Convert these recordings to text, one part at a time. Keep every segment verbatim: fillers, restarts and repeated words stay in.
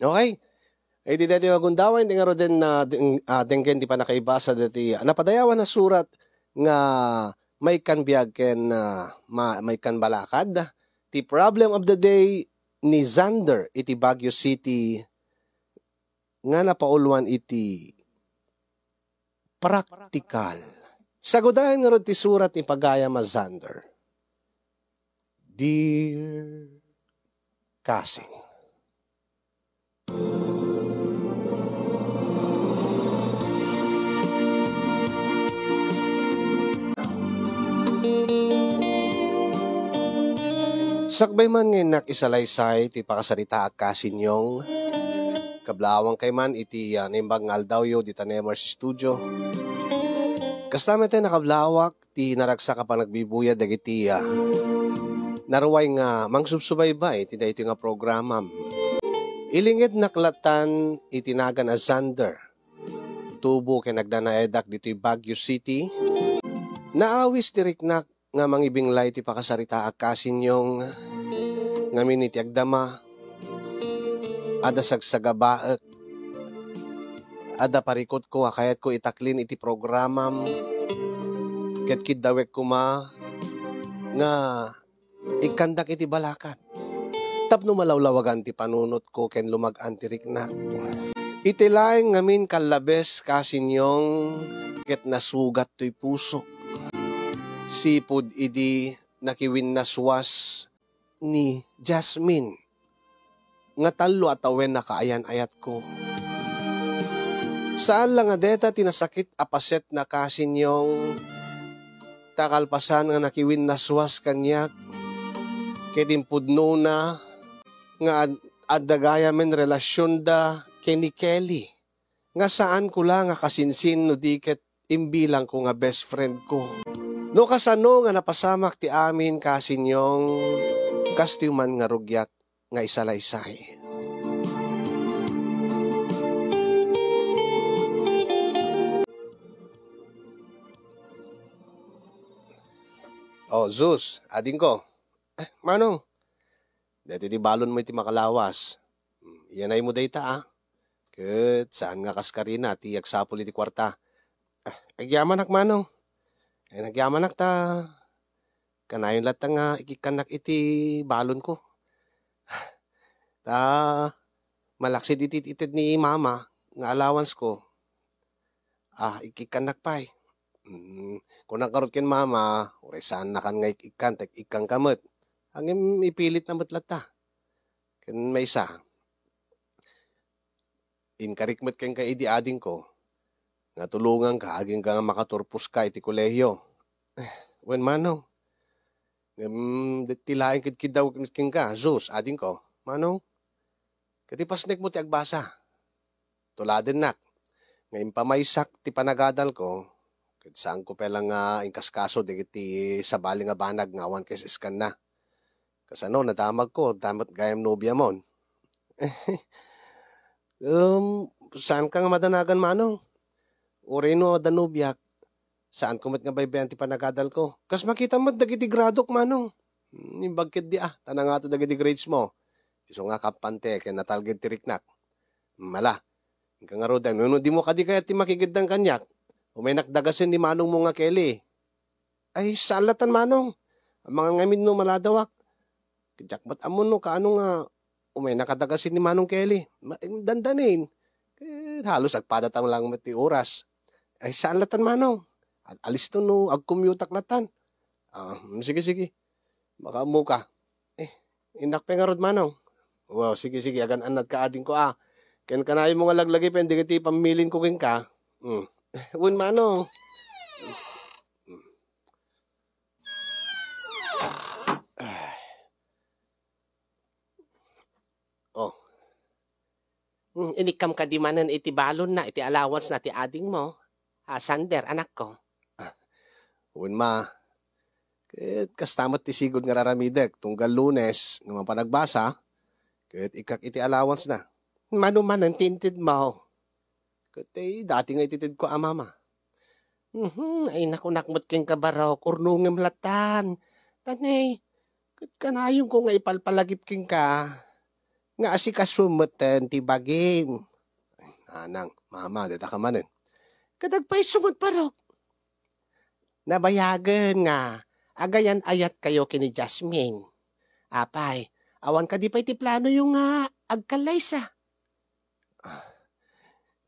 Okay? Iti daytoy nga gundaway, di ngaruden na deng-, ah, denggen ti pannakaibasa daytoy, ah, napadayawan a surat nga maikkan biag ken, ah, ma-, maikkan balakad. Ti problem of the day ni Xander iti Baguio City nga napauluan iti praktikal. Sagudayen ngarud ti surat ni pagayam a Xander. Dear Cousin. Sakbay man nga innak isalaysay ti pakasaritaak, Cousin Yong, kablaawankay man iti, ah, naimbag nga aldawyo dita Nemers Studio. Kasta met a nakablawak ti naragsak a panagbibuyat dagiti, ah, naruay nga mangsubsubaybay iti daytoy nga programam. Ilingednak lattan iti nagan a Xander. Tubo ken agdanaedak ditoy Baguio City. Naawis ti riknak nga mangibinglay ti pakasaritaak, Cousin Yong, ngamin iti agdama, adda sagsagabaek, adda parikutko a kayatko itaklin iti programam, ket kiddawek koma nga ikkandak iti balakad tapno malawlawagan ti panunotko ken lumag-an ti riknak. Iti laeng ngamin kallabes, Cousin Yong, ket nasugat toy pusok. Sipud idi nakiwinnaswas ni Jasmine nga tallo a tawen a kaayan-ayatko. Saan la nga deta ti nasakit a paset na, Cousin Yong, ta kalpasan nga nakiwinnaswas kaniak, ket impudnona nga ad-, adda gayamen relasionda ken ni Kelly, nga saanko la nga kasinsin no di ket imbilangko nga best friend ko. No kasano nga napasamak ti amin, Cousin Yong, kastoy man nga rugiak nga isalaysay. Oh, Zeus, adingko. Eh, Manong, daytoy ti balonmo iti makalawas. Hmm, iyanaymo dayta, ah. Ket saan nga kaskarina ti agsapul iti kuarta. Ah, agyamanak, Manong. Ay, nagyamanak ta kanayon latta nga ikikkannak iti balonko. Ta malaksid iti ited ni Mama nga allowance ko. Ah, ikikkannak pay. Mm, kunak ngarud ken Mama, uray saannakan nga ik-, ikkan, ta ik-, ikkanka met. Ngem ipilitna met latta. Ken maysa, inkarik met kenka idi adingko, nga tulonganka agingga nga makaturposka iti kolehio. Wen, Manong. Ngem, ti laeng kidkiddawek met kenka, Zeus, adingko. Manong, ket ipasnekmo ti agbasa. Tuladennak nga impamaysak ti panagadalko, ket saanko pay la nga inkaskaso dagiti sabali nga banag nga awan kes-eskanna. Kasano, nadamagko, ta met gayam nobiamon. Um, saanka nga madanagan, Manong. Uray no adda nobiak, saanko met nga baybay-an ti panagadalko. Kas makita met dagiti gradok, Manong. Hmm, imbag ketdi, ah, ta nangato dagiti grades mo. Isu nga kappante ken natalged ti riknak. Mala, inka ngaruden, no, no, dimo kadi kayat ti makigeddan kaniak, umaynak dagasen ni manongmo nga Kelly. Ay, saan latan, Manong. Amangan ngamin no maladawak. Diak met ammo no kaano nga umaynaka dagasen ni Manong Kelly. Ma-, dandanin. Eh, halos agpadatan lang met ti oras. Ay, saan latan, Manong. Al-, alisto no agcommute-ak latan. Ah, mm, sige, sige. Makaammoka. Eh, innak pay ngarud, Manong. Wow, sige, sige, agan-annadka adingko, ah. Ken kanayonmo nga laglagipen dagiti pammilinko kenka. Hmm. Wen, Manong. Hmm. Ay. Oh. Hmm, inikkam kadi manen iti balonna, iti allowance na ti adingmo, a Xander, anakko. Wen, Ma. Ket kasta met ti sigud nga raramidek, tunggal Lunes nga mapan agbasa, ket ikkak iti allowance na. Mano manen ti intedmo? Ket, eh, dati nga ititedko a Mama. Mhm, ay, nakunak met kenka, barok, urnongem latan. Tanay, ket kanayonko nga ipalpalagip kenka. nga asikaso metten ti bagim. Nanang, mama, dita ka manen. Ket agpayso met, Barok. Nabayagen nga agayan-ayatkayo ken ni Jasmine. Apay, awan kadi pay ti planoyo nga agkallaysa? Ah,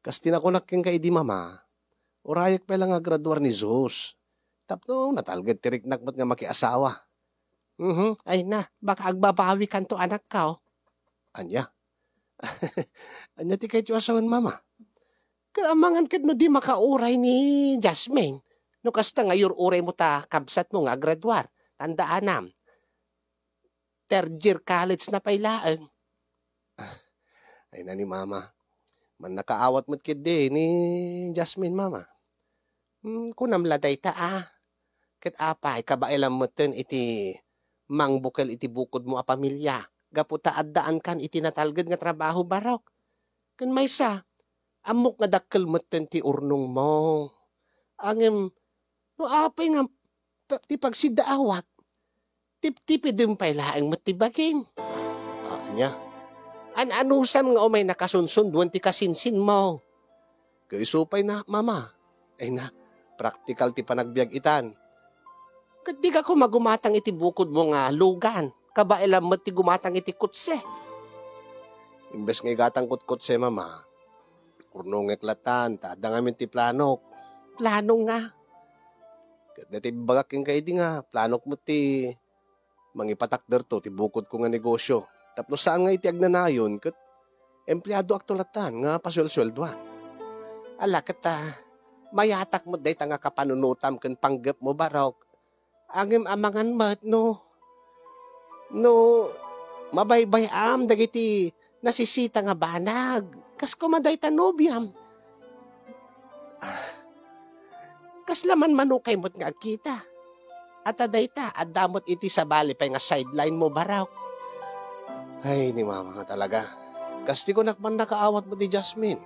kas ti nakunak kenka idi, mama, urayek pay la nga agraduar ni Zeus. Tapno natalged ti riknak met nga makiasawa. Mhm, ay na, baka agbabawikanto, anakko. Ania? Ania ti kayatyo a sawen, mama? Ket amangan ket no di makauray ni Jasmine, no kasta nga iyur-uraymo ta kabsatmo nga agraduar, tandaanam, third year college na pay laeng. Ay na ni mama. Mannakaawat met ketdi ni Jasmine, mama. Hmm, kunam la dayta, a. Ket apay, kabaelam metten iti mangbukel iti bukodmo a pamilia, gapu ta addaankan iti natalged nga trabaho, Barok. Ken maysa, ammok nga dakkel metten ti urnongmo. Ngem no apay nga pa-, ti pagsiddaawak, tiptipidem pay laeng met ti bagim. Ania? An-anusam nga umay nakasunsundoen ti kasinsinmo? Ket isu pay na, mama. Ay na, praktikal ti panagbiag itan. Ket dika koma gumatang iti bukodmo nga lugan, kabaelam met ti gumatang iti kotse. Imbes nga igatangko ti kotse, mama, urnongek latan, ta adda ngamin ti planok. Plano nga? Ket dayta ibbagak kenka idi nga planok met ti mangipatakderto ti bukodko nga negosio. Tapno saan nga iti agnanayon ket empleadoakto latan nga pasuelsueldoan. Ala ket, ah, mayatak met dayta nga kapanunotam ken panggepmo, Barok. Ngem amangan met no, no mabaybay-am dagiti nasisita nga banag. Kas koma dayta nobiam. Ah, kasla manmanokay met nga agkita. Ata dayta, adda met iti sabali pay nga sideline mo, Barok. Ay, ni mama nga talaga. Kas ti kunak, mannakaawat met ni Jasmine.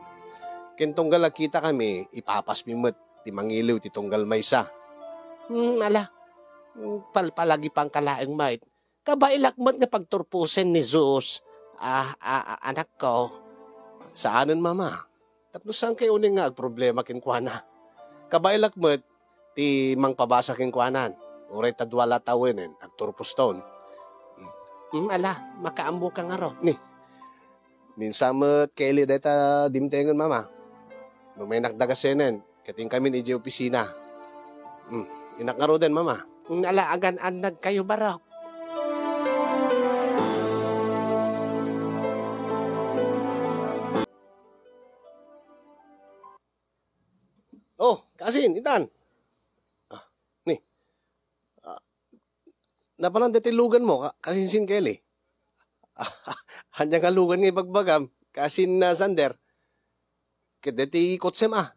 Ken tunggal agkitakami, ipapasmi met ti mangiliw ti tunggal maysa. Hmm, ala. Hmm, palpalagipangka laeng met. Kabaelak met nga pagturposen ni Zeus, a, a, a, anakko. Saanen, mama. Tapno saankay unay nga agproblema kenkuana. Kabaelak met ti mangpabasa kenkuanan. Uray ta dua la tawenen, agturposton. Hmm, ala, makaammoka ngarud. Ni, Ninsa met, Kelly, dayta dimtengen, mama. Lumenak daga senen, ket inkamin idiay opisina. Hmm, innak ngaruden, mama. Nalaagan-annagkayo, Barok. Oh, kasin, itan. Ah, ni. Ah, napanan deti luganmo, ka-, kasinsin Kelly? Ania nga lugan nga ibagbagam, kasin, ah, Sander? Ket deti kotsem, ah.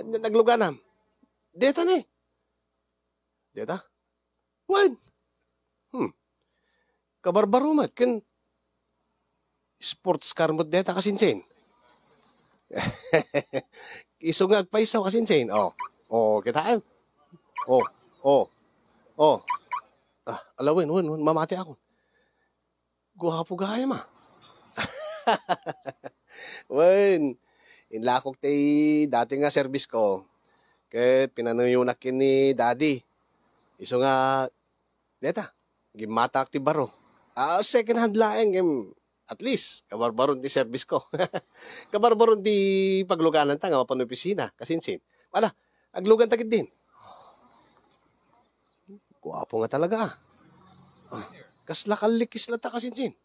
Ania nagluganam? Deta ni. Deta? Wen. Hmm. Kabarbaro met ken sports car met deta kasinsin. Isu nga agpayso kasinsin. Oh. Oh, kitaem. Oh, oh. Oh. Ah, ala, wen, wen, wen, mamati ako. Guapo gayam, ah. Wen, inlakok ti dati nga service ko. Ket pinanuyonak ken ni Daddy. Isu nga, deta, gimmataak ti baro. Ah, second hand laeng, em, at least, kabarbaron ti service ko. Kabarbaron ti paglugananta nga mapan opisina, kasinsin. Ala, agluganta ketdin. Guapo nga talaga, ah. Ah, kasla kallikis latta kasinsin.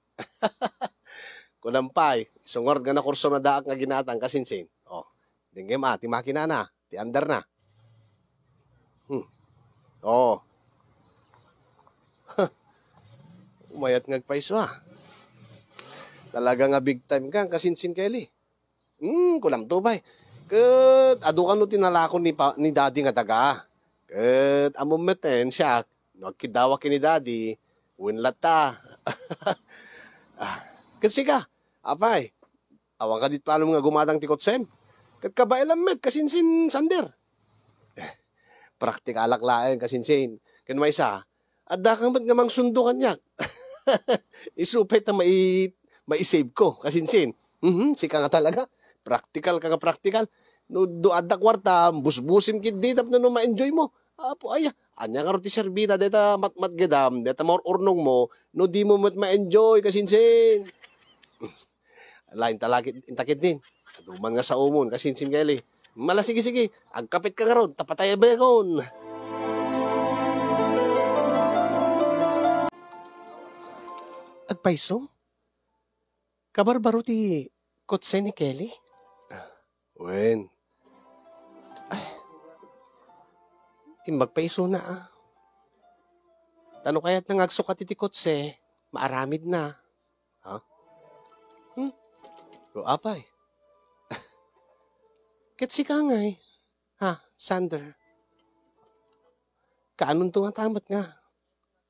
Kunam pay, isu ngarud nga nakursunadaak nga ginatang kasinsin. Oh, denggem, ah, ti makinana, ti andarna. Hmm. Oh. Umayat nga agpayso, ah. Talaga nga big time ka, kasinsin Kelly. Hmm, kunam to, bay. Ket adu kano ti nalako ni pa-, ni Daddy nga daga. Ket ammom metten, siak, no agkiddawak ken ni Daddy, wen latta. Ah, ket sika, apay, awan kadi planom nga gumatang ti kotsem? Ket kabaelam met, kasinsin Sander. Praktikalak laeng, kasinsin. Ken maysa, adda ka met nga mangsundo kaniak. Isu pay ta mai-, Maisave ko, kasinsin. Mhm, sika nga talaga. Praktikal ka nga praktikal. No, no adda kuarta, busbusim ketdi tapno no ma-enjoy mo. Apo, aya, ania ngarud ti serbina deta matmatgedam, deta maur-urnong mo, no di mo met ma-enjoy, kasinsin. Laeng ta la ket, inta ketdin. Adu man nga saomon, kasinsin Kelly. Ala, sige, sige. Agkapit ka ngarud, ta patay a bekon. Agpayso? Kabarbaro ti kotse ni Kelly? Wen. Ay, imbag pay isuna, ah. Ta no kayatna nga agsukat iti kotse, maaramidna. Ha? Hmm? O, apay? Ket sika ngay, ha, Sander? Kaanonto ngata met nga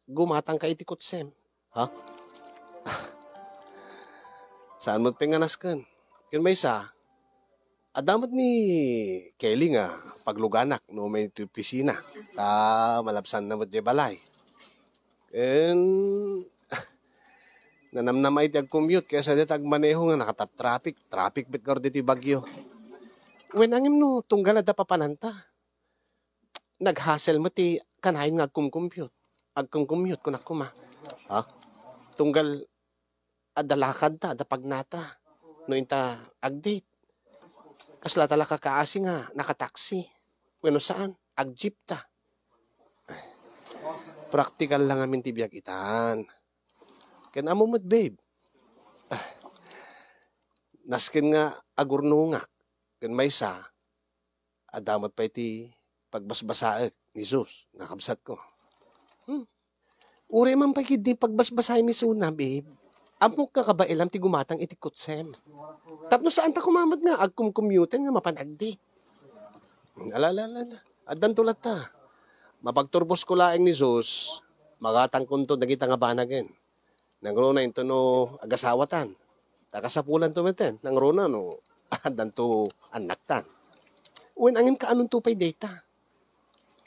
gumatangka iti kotsem? Ha? Saan met pay nga nasken? Ken maysa, adda met ni Kelly nga pagluganak no umay iti opisina, ta malabsanna met diay balay. Ken nanamnama iti ag-commute kaysa dita agmaneho nga nakatap-traffic. Traffic met ngarud ditoy Baguio. Wen, ngem no tunggal adda papananta, nag-hassle met ti kanayon nga agkumkumpiut. Agkumkumyut, kunak koma. Ha? Tunggal adda lakadta, adda pagnata. No inta ag-date, kasla ta la kakaasi nga nakataksi. Wenno saan, ag-jeep ta. Praktikal la ngamin ti biag itan. Ken ammo met, babe. Nasken nga agurnongak ken maysa, adda met pay ti pagbasbasaek ni Jesus nga kabsatko. Hmm. Uray man pay ketdi pagbasbasaem isuna, babe. Ammok nga kabaelam ti gumatang iti kotsem. Tapno saan ta koma met nga agkumkumyuten nga mapan ag-date. Ala, ala, ala, ala. Addanto latta. Mapagturbosko laeng ni Jesus, magatangkonto dagita nga banagen. Nangruna intono agasawatan. Ta kasapulanto metten, nangruna no addanto annaktan. Wen, ngem kaanonto pay dayta?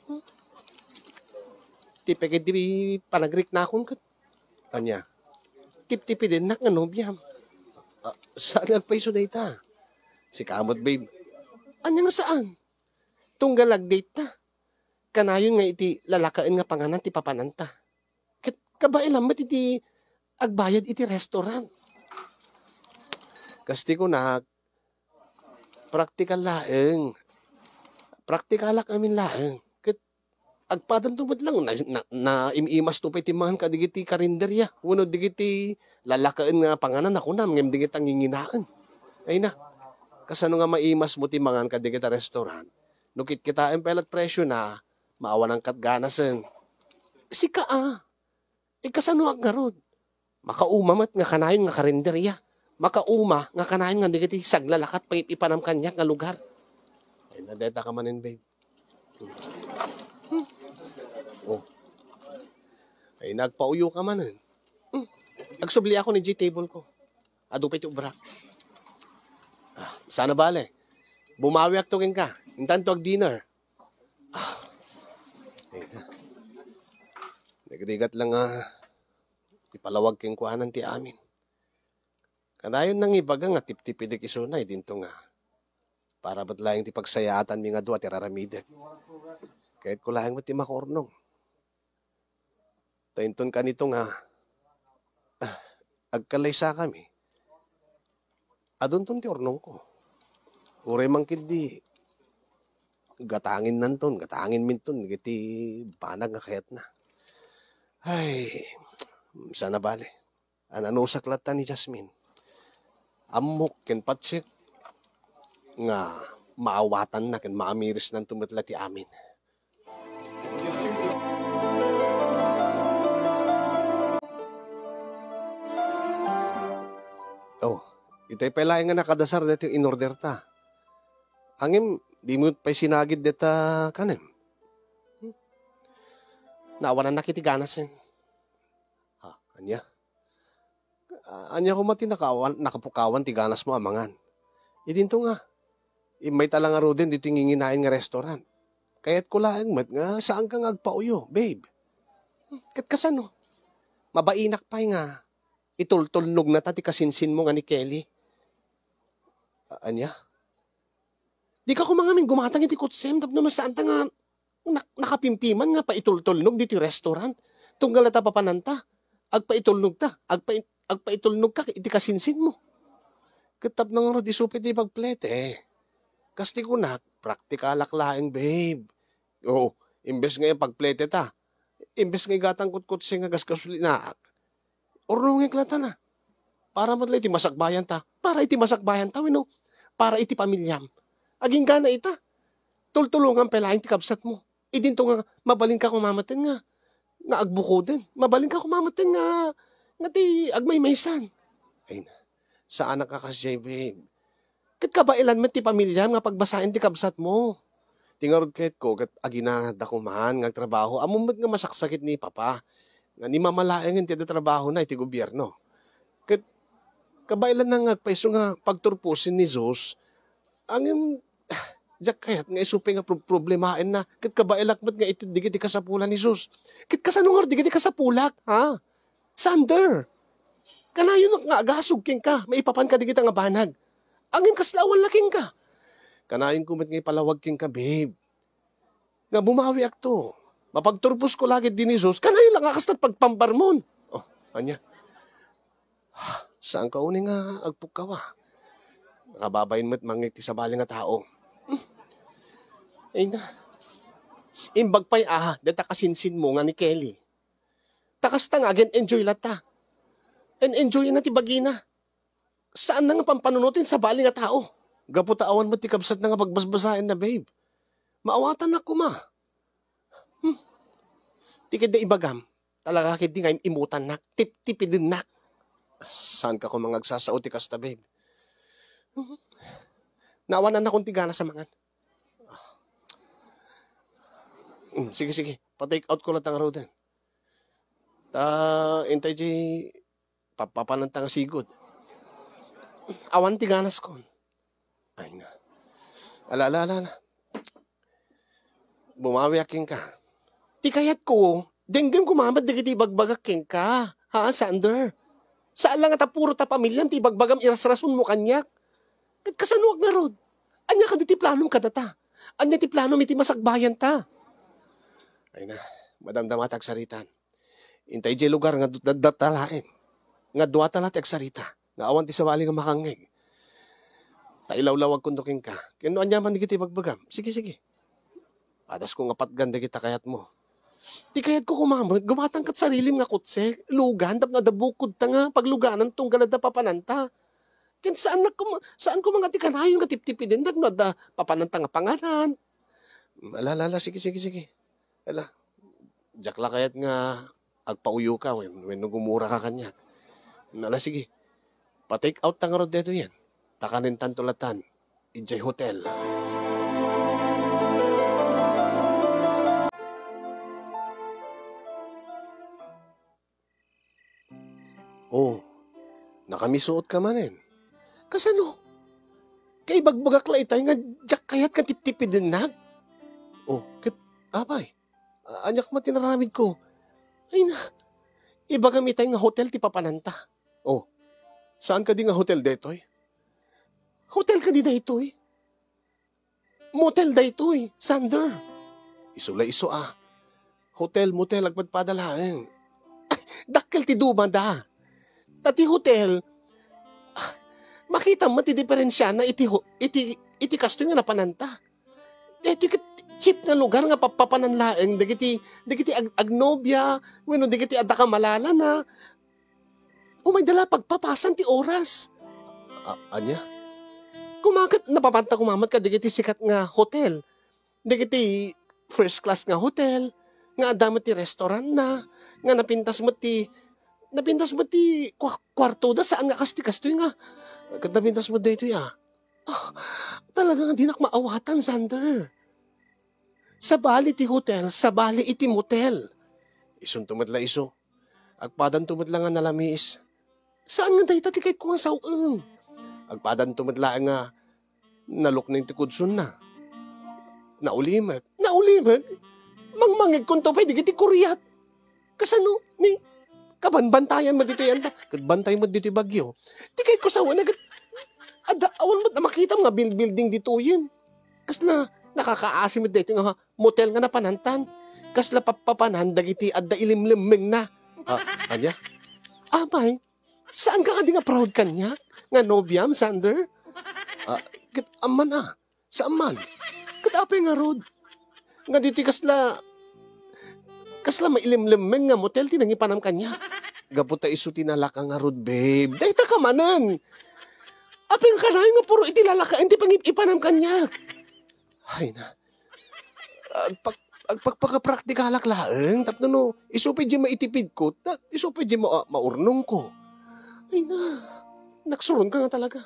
Hmm? Tipek iti panagriknakon ket. Ania? Tiptipidennak nga nobiam. Ah, saan nga agpayso dayta? Sika met, babe. Ania nga saan? Tunggal ag-date ta. Kanayon nga iti lalakaen nga panganan ti papananta. Ket kabaelam met iti agbayad iti restaurant. Kas ti kunak, praktikal laeng. Praktikalak amin laeng. Ket agpadanto met lang, na, na, naim-imasto pay ti mangan kadagiti karinderya wenno dagiti lalakaen nga panganan a kunam ngem dagiti nginginaen. Ay na, kasano nga maimasmo ti mangan kadagiti restaurant? No kitkitaem pay la ti presiona, maawananka ti ganasen. Sika a, ikasanoak ngarud? Makauma met nga kanayon nga karinderya. Makauma nga kanayon nga dagiti saglalakat pangip-ipanam kaniak nga lugar. Ay, nadeta ka manen, babe. Hmm. Oh. Ay, nagpauyo ka manen. Hmm. Agsubliakon idiay table ko. Adu pay ti obrak. Ah, sana bale. Bumawiakto kenka. Intanto ag-dinner. Ah, ay na. Nagrigat lang nga ipalawag kenkuana ti amin. Kanayon nangibaga nga tiptipidek isuna idinto nga para met laeng ti pagsayaatanmi nga dua ti raramidek. Kayatko laeng met ti makaurnong. Ta inton kanito nga, ah, agkalaysakami, adunton ti urnongko. Uray man ketdi, gatanginnanton, gatanginminton dagiti banag nga kayatna. Ay, sana bale. Ananusak latta ni Jasmine. Ammok ken patsek nga maawatanna ken maamirisnanto met la ti amin. Oh, itay pay laeng nga nakadasar daytoy inorderta. Ngem, dimo pay sinagid dayta kanem. Hmm? Naawanannak iti ganasen. Ha, ania? Ah, ania koma ti nakawan-, nakapukawan ti ganasmo a mangan? Idinto nga, immayta la ngaruden ditoy nginginaen nga restaurant. Kayatko laeng met nga saanka nga agpauyo, babe. Hmm, ket kasano? Mabainak pay nga itultulnogna ta ti kasinsinmo nga ni Kelly. A-, ania? Dika koma ngamin gumatang iti kutsem tapno no saanta nga nak-, nakapimpiman nga paitultulnog ditoy restaurant. Tunggal ta papananta, agpaitulnogta, agpai-, agpaitulnogka iti kasinsinmo. Ket tapno ngarud isu pay ti pagplete. Kas ti kunak, praktikalak laeng, babe. Oo, imbes nga ipagpleteta, imbes nga igatang kutkutse nga gasgasolinaak, urnongek lattan a. Para met la iti masakbayanta, para iti masakbayanta wenno para iti pamiliam. Agingga ita, tultulongam pay laeng ti kabsatmo. Idinto nga mabalinka koma metten nga, nga agbukoden. Mabalinka koma metten nga, nga ti agmaymaysan. Ay na, saanak a kasdiay, babe. Ket kabaelan met ti pamiliam nga pagbasaen ti kabsatmo. Ti ngarud kayatko ket aginanadda koman nga agtrabaho. Ammom met nga masaksakit ni Papa nga ni Mama laengen ti adda trabahona iti gobierno. Ket kabaelanna nga agpayso nga pagturposen ni Jesus, ngem diak kayat nga isu pay nga prob-, problemaenna. Ket kabaelak met nga itedda dagiti kasapulan ni Jesus. Ket kasano ngarud dagiti kasapulak, ha? Sander, kanayon nga agasog kenka, maipapanka dagita nga banag. Ngem kasla awan la kenka. Kanayonko met nga ipalawag kenka, babe, nga bumawiakto. Mapagturposko la ketdi ni Jesus, kanayon la nga kasta ti pagpambarmon. Oh, ania? Saanka unay nga agpukkaw a. Nakababain met mangngeg ti sabali nga tao. Hmm. Ay na. Imbag pay a, deta kasinsinmo nga ni Kelly. Ta kasta nga, agen-enjoy latta. En-enjoyna ti bagina. Saanna nga pampanunoten sabali nga tao. Gapu ta awan met ti kabsatna nga pagbasbasaenna, babe. Maawatannak koma. Hmm. Ti ketdi ibagam, talaga ketdi nga im-imutannak, tiptipidennak. Saanka koma nga agsasao ti kasta, babe. Hmm. Naawanannakon ti ganas a mangan. Hmm, sige, sige. Pa-take out ko latta ngaruden. Ta, intay di papapananta nga sigud. Awan ti ganaskon. Ay na. Ala, ala, ala, ala. Bumawiak kenka. Ti kayatko, denggem koma met dagiti ibagbagak kenka. Ha, Sander? Saan la nga ta puro ta pamiliam ti ibagbagam irasrasonmo kaniak. Ket kasanoak ngarud? Ania kadi ti planom kadata? Ania ti planom iti masakbayanta? Ay na, madamdama ti agsaritan. Intay diay lugar nga du-, da-, data laeng. Nga duata la ti agsarita. Nga awan ti sabali nga makangngeg. Ta ilawlawagkonto kenka. Ken no ania man dagiti ibagbagam. Sige, sige. Padasko nga patgan dagita kayatmo. Ti kayatko koma met, gumatang ket sarilim nga kutse, lugan, tapno adda bukodta nga pagluganan tunggal adda papananta. Ken saan nga koma-, saan koma nga ti kanayon nga tiptipiden, tapno adda papananta nga panganan. Ala, ala, ala, sige, sige, sige. Ala, diak la kayat nga agpauyoka wen-, wenno gumuraka kaniak. Ala, sige. Pa-take out ta ngarud daytoyen. Ta kanentanto latan idiay hotel. Oh, nakamisuotka manen. Kasano? Kaibagbagak la itay nga diak kayat nga tiptipidennak. Oh, ket, apay, a-, aniak met ti inaramidko? Ay na, ibagam itay nga hotel ti papananta. Oh, saan kadi nga hotel daytoy? Hotel kadi daytoy? Motel daytoy, Sander. Isu la isu a. Hotel, motel, agpadpada laeng. Dakkel ti dumada. Ta ti hotel, ah, makitam met ti diferensiana iti ho-, iti, iti kastoy nga napananta. Daytoy ket cheap nga lugar nga papapanan laeng dagiti, dagiti ag-, agnobia, wenno dagiti adda kamalalana. Umayda la pagpapasan ti oras. A-, ania? Koma ket napapanta koma met kadagiti sikat nga hotel. Dagiti first class nga hotel, nga adda met ti restaurantna, nga napintas met ti, napintas met ti kua-, kuartoda, saan nga kas ti kastoy nga, ket napintas met daytoy a. Ah, talaga nga dinak maawatan, Sander. Sabali ti hotel, sabali iti motel. Isunto met la isu. Agpadanto met la nga nalamiis. Saan nga dayta ti kayatko nga sawen? Agpadanto met laeng nga nalukneng ti kudsonna. Naulimek. Naulimek? Mangmangegkonto pay dagiti kuriat. Kasano ni? Kabanbantayan met ditoy anda, ket bantay met ditoy bagyo. Ti kayatko sawen a ket, adda awan met a makitam nga bil-, building ditoyen. Kasla nakakaasi met daytoy nga motel nga napanantan. Kasla pappapanan dagiti adda ilimlemmengna. Ah, ania? Apay, saanka kadi nga proud kaniak nga nobiam, Sander? Ah, ket amman a, saan man. Ket apay ngarud? Nga ditoy kasla, kasla mailimlemmeng nga motel ti nangipanam kaniak. Gapu ta isu ti nalaka ngarud, babe. Dayta ka manen. Apay kanayon nga puro iti lalakaen ti pangipanam kaniak? Ay na. Agpak-, agpakpakapraktikalak laeng tapno no, isu pay diay maitipidko, ta isu pay diay ma-, maurnongko. Ay na. Nagsuronka nga talaga.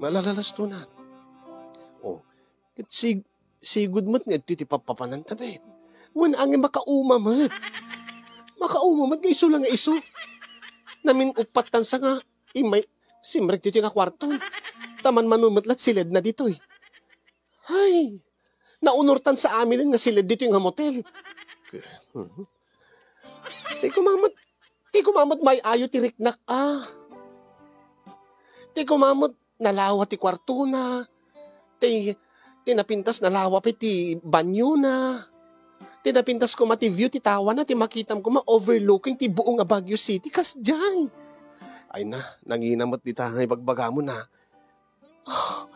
Malalalastunan. Oh, ket sig-, sigud met nga adtoy ti pappapananta, babe. Wen angin makauma met. Makauma met nga isu la nga isu. Namin-uppattansa nga immay, simrek ditoy nga kuarto. Ta manmano met la ti siledna ditoy. Hay, naunortan sa aminen nga siled ditoy nga motel. Ti kumamet, ti kumamet may ayo ti riknak, ah. Ti kumamet nalawa ti kuartona. Ti, ti napintas nalawa pay ti banyona. Ti napintas koma ti view ti tawana, ti makitam koma overlooking ti buong nga Baguio City. Kasdiay. Ay na, nangina met dita nga ibagbagamon, ah. Oh,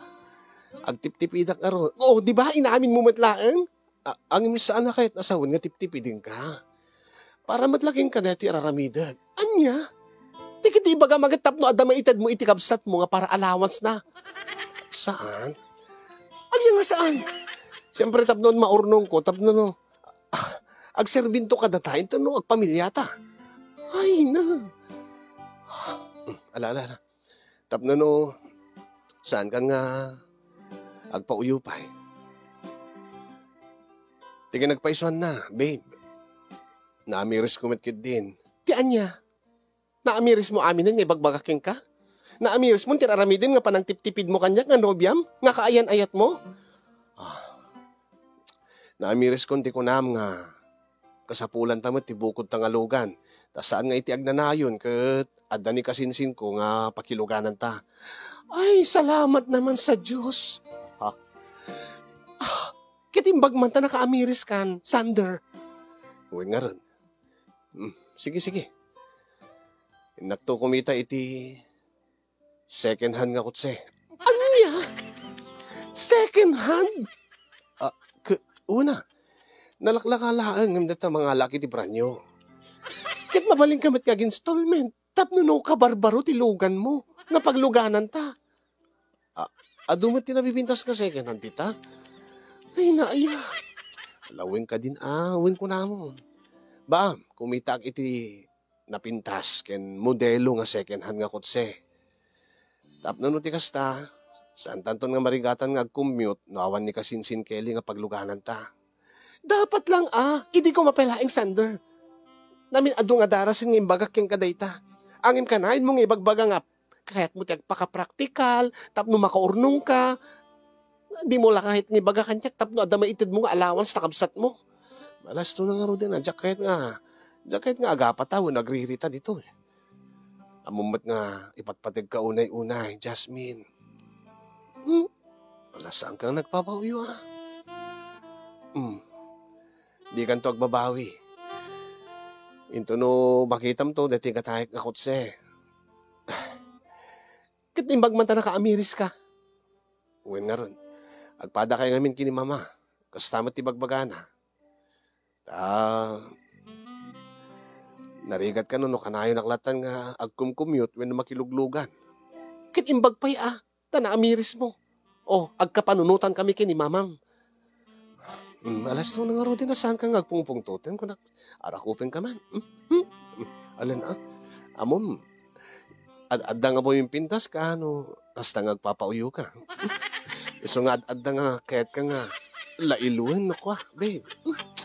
agtiptipidak ngarud. Oh, di ba? Inamin mo met laeng? A-, angin saan a kayat a sawen nga tiptipidenka. Para met la kenka daytoy araramidek. Ania? Ti ket ibagam a ket tapno adda maitedmo iti kabsatmo nga para allowance na. Saan? Ania nga saan? Siyempre, tapno maurnongko, tapno no, ah, agserbinto kadata, inton no, agpamiliata. Ay, na. Ala, ala, ala. Tapno no, saankan nga agpauyo pay. Ti kinagpaisuanna, babe. Naamirisko met ketdin. Ti ania? Naamirismo aminen nga ibagbagak kenka? Naamirismo ti aramidem nga panangtiptipidmo kaniak nga nobiam nga kaayan-ayatmo? Ah. Naamiriskon ti kunam nga kasapulanta met ti bukodta nga lugan, ta saan nga iti agnanayon ket adda ni kasinsinko nga pakilugananta. Ay, salamat naman sa Dios. Ha? Ah, ket imbag man ta nakaamiriskan, Sander. Wen ngarud. Hmm, sige, sige. Innakto kumita iti second hand nga kotse. Ania? Second hand? Ah, ke-, una, nalaklaka laeng ngem dita mangala iti brand new. Ket mabalinka met nga ag-installment tapno no kabarbaro ti luganmo nga paglugananta. Ah, adu met ti nabibintas nga second hand dita? Ay, naaya. Ala, wen kadin, ah, wen kunamon. Baam, kumitaak iti napintas ken modelo nga second hand nga kotse. Tapno no ti kasta, saantanton nga marigatan nga ag-commute no awan ni kasinsin Kelly nga paglugananta. Dapat lang, ah, idi ko mapalaing, Sander. Namin adu nga darasin nga imbagak kenka dayta. Angem kanayon mo nga ibagbaga nga kayatmo ti agpakapraktikal tapno makaurnongka. Dimo la kayat nga ibaga kaniak tapno adda maitedmo nga allowance ta kabsatmo. Balasto na ngaruden a, diak kayat nga, diak kayat nga agapata wenno agririta ditoy. Ammom met nga ipatpategka unay-unay, Jasmine. Hmm? Ala, saanka nga nagpapauyo, ah? Hmm. Dikanto agbabawi. Into no makitamto, daytoy gatayek nga kotse. Ket imbag man ta nakaamiriska. Wen ngarud, agpadakay ngamin ken ni Mama. Kasta met ti bagbagana. Ta, narigat kano no kanayonak lattan nga agkumkumyot wenno makiluglugan. Ket imbag pay a, ta naamirismo. O, agkapanunotan kami ken ni Mamam. Hmm, alas no ngaruden a saanka nga agpungpungtoten, kunak, arakupenka man. Hmm? Hmm? Hmm. Alan, ah? Ammom, ad-adda nga bumimpintas ka, no, kasta nga agpapauyo ka. Isu nga ad-adda nga kayatka nga lailoen, no, kwa, babe.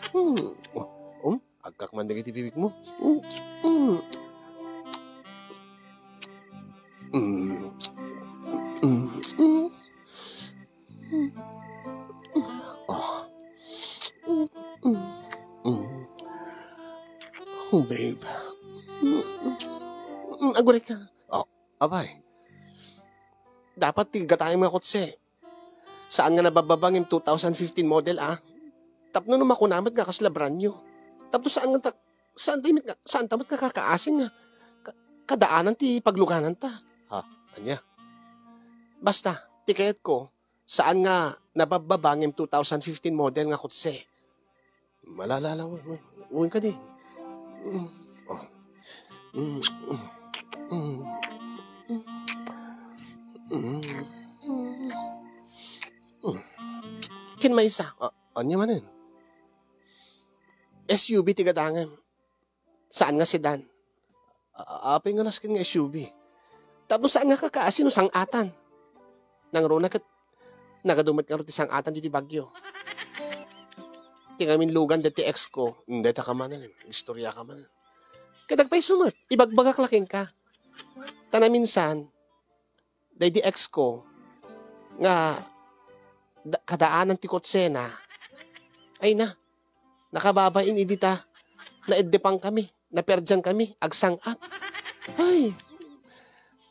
Hmm. Oh, um, agkak man dagiti bibigmo. Hmm. Hmm. Hmm. Hmm. Oh. Mm. Oh, babe. Aguray ka. Oh, apay. Dapat ti gatangem nga kotse. Saan nga nababbaba ngem two thousand fifteen model, ah. Tapno no makuna met nga kasla brand new. Tapno saan nga ta-, saan ta met nga, saan ta met nga kakaasing nga ka-, kadaanan ti paglugananta. Ha? Ania? Basta, ti kayatko, saan nga nababbaba ngem two thousand fifteen model nga kotse. Malala lang, uy, uy. Uy ka di. Mm. Oh. Mm, mm, mm, mm, mm. Ken maysa, a-, ania manen? S U V ti gatangem. Saan nga sedan. A-, apay nga nasken nga S U V. Tapno saan nga kakaasi no sang-atan. Nangruna ket nagadu met ngarud ti sang-atan ditoy Baguio. Ti ngamin lugan daytoy ex ko, dayta ka manen, istorya ka manen. Ket agpayso met, ibagbagak la kenka. Ta naminsan, daydi ex ko nga da-, kadaanan ti kotsena. Ay na, nakababain idi ta naeddepan kami, naperdian kami, agsang-at. Ay,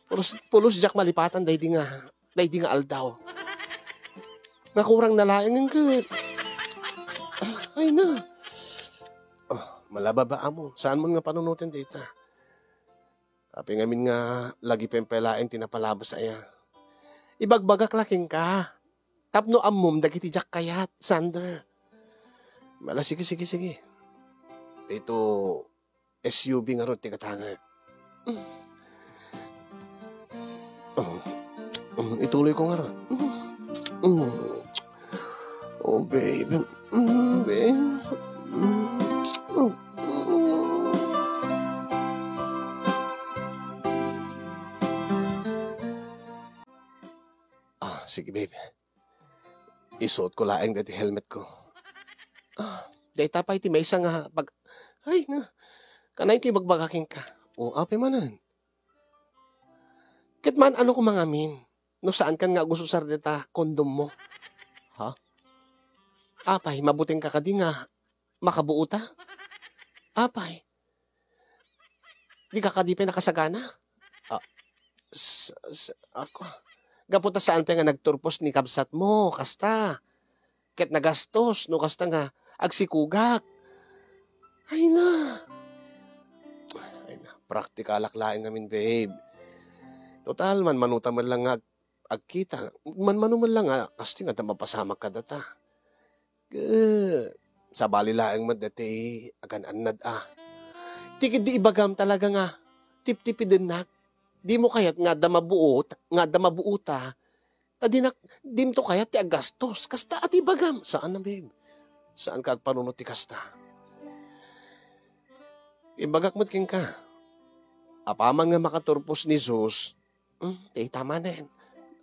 pulos, pulos diak malipatan daydi nga, daydi nga aldaw. Nakurang na laeng ket. Ay na. Oh, malababa mo. Saan mo nga panunoten dayta? Apay ngamin nga lagi pempelaen ti napalabas aya. Ibagbagak la kenka. Tapno ammom dagiti diak kayat, Sander. Mala, sige, sige, sige. Ito, S U V ngarud ti gatangek. Oh, mm, ituloy ko ngarud. Mm. Oh, babe. Mm, babe. Mm. Ah, sige, babe. Isuot ko laeng daytoy helmet ko. Ah, dayta pay ti maysa nga pag-, ay, na. Kanayon ti ibagbaga kenka. O, apay manen. Ket man-ano koma ngamin, no saankan nga agususar dayta kondom mo? Ha? Apay, mabutengka kadi nga makabuota? Apay, dika kadi pay nakasagana? Ah, s-, s-, ako, gapu ta saan pay nga nagturpos ni kabsat mo, kasta. Ket nagastos, no kasta nga agsikugak. Ay na. Ay na, praktikalak laeng ngamin, babe. Total, manmanuta man lang nga ag-, agkita. Manmanu man lang nga, kastoy nga adda mapasamak kadata. Ket, sabali laeng met daytoy agan-annad a. Ti ketdi ibagam talaga nga, tiptipidennak. Dimo kayat nga adda mabuot, nga adda mabuota, ta dinak, dinto kayat ti aggastos. Kasta a ti ibagam. Saan a, babe. Saanka agpanunot ti kasta. Ibagak met kenka. Apaman nga makaturpos ni Jesus, hmm, dayta manen.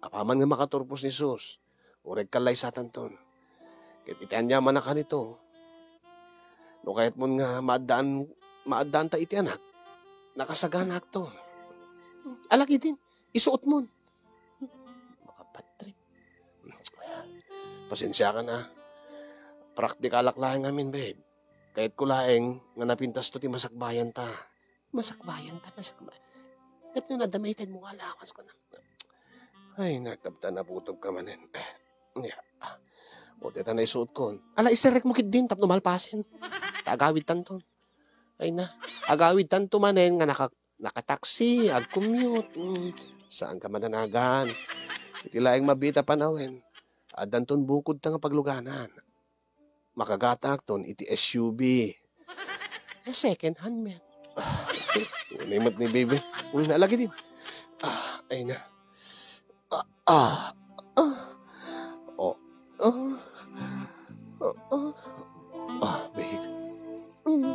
Apaman nga makaturpos ni Jesus, uray kallaysatanton. Ket iti aniaman a kanito, no kayatmon nga maaddaan, maaddaanta iti anak, nakasaganaakton. Alagiden, isuotmon. Makapatri. Pasensiakan a. Praktikalak laeng ngamin, babe. Kayatko laeng nga napintasto ti masakbayanta. Masakbayanta, masakba-, tapno adda maitedmo nga allowance ko na. Ay, nagtaptan a putog ka manen. Ya. O, deta na isuotkon. Ala, iserrekmo ketdin tapno malpasen. Ta agawidtanton. Ay na. Agawidtanto manen nga naka-, nakataksi, agcommute. Mm. Saanka madanagan. Iti laeng mabiit a panawen, addanton bukodta nga pagluganan. Makagataakton iti S U V. A second hand met. Ah, unay met ni baby. Uy, nalagidin. Ah, ay na. Ah, ah, ah. Oh. Ah. Ah, ah. Ah, babe. Mm.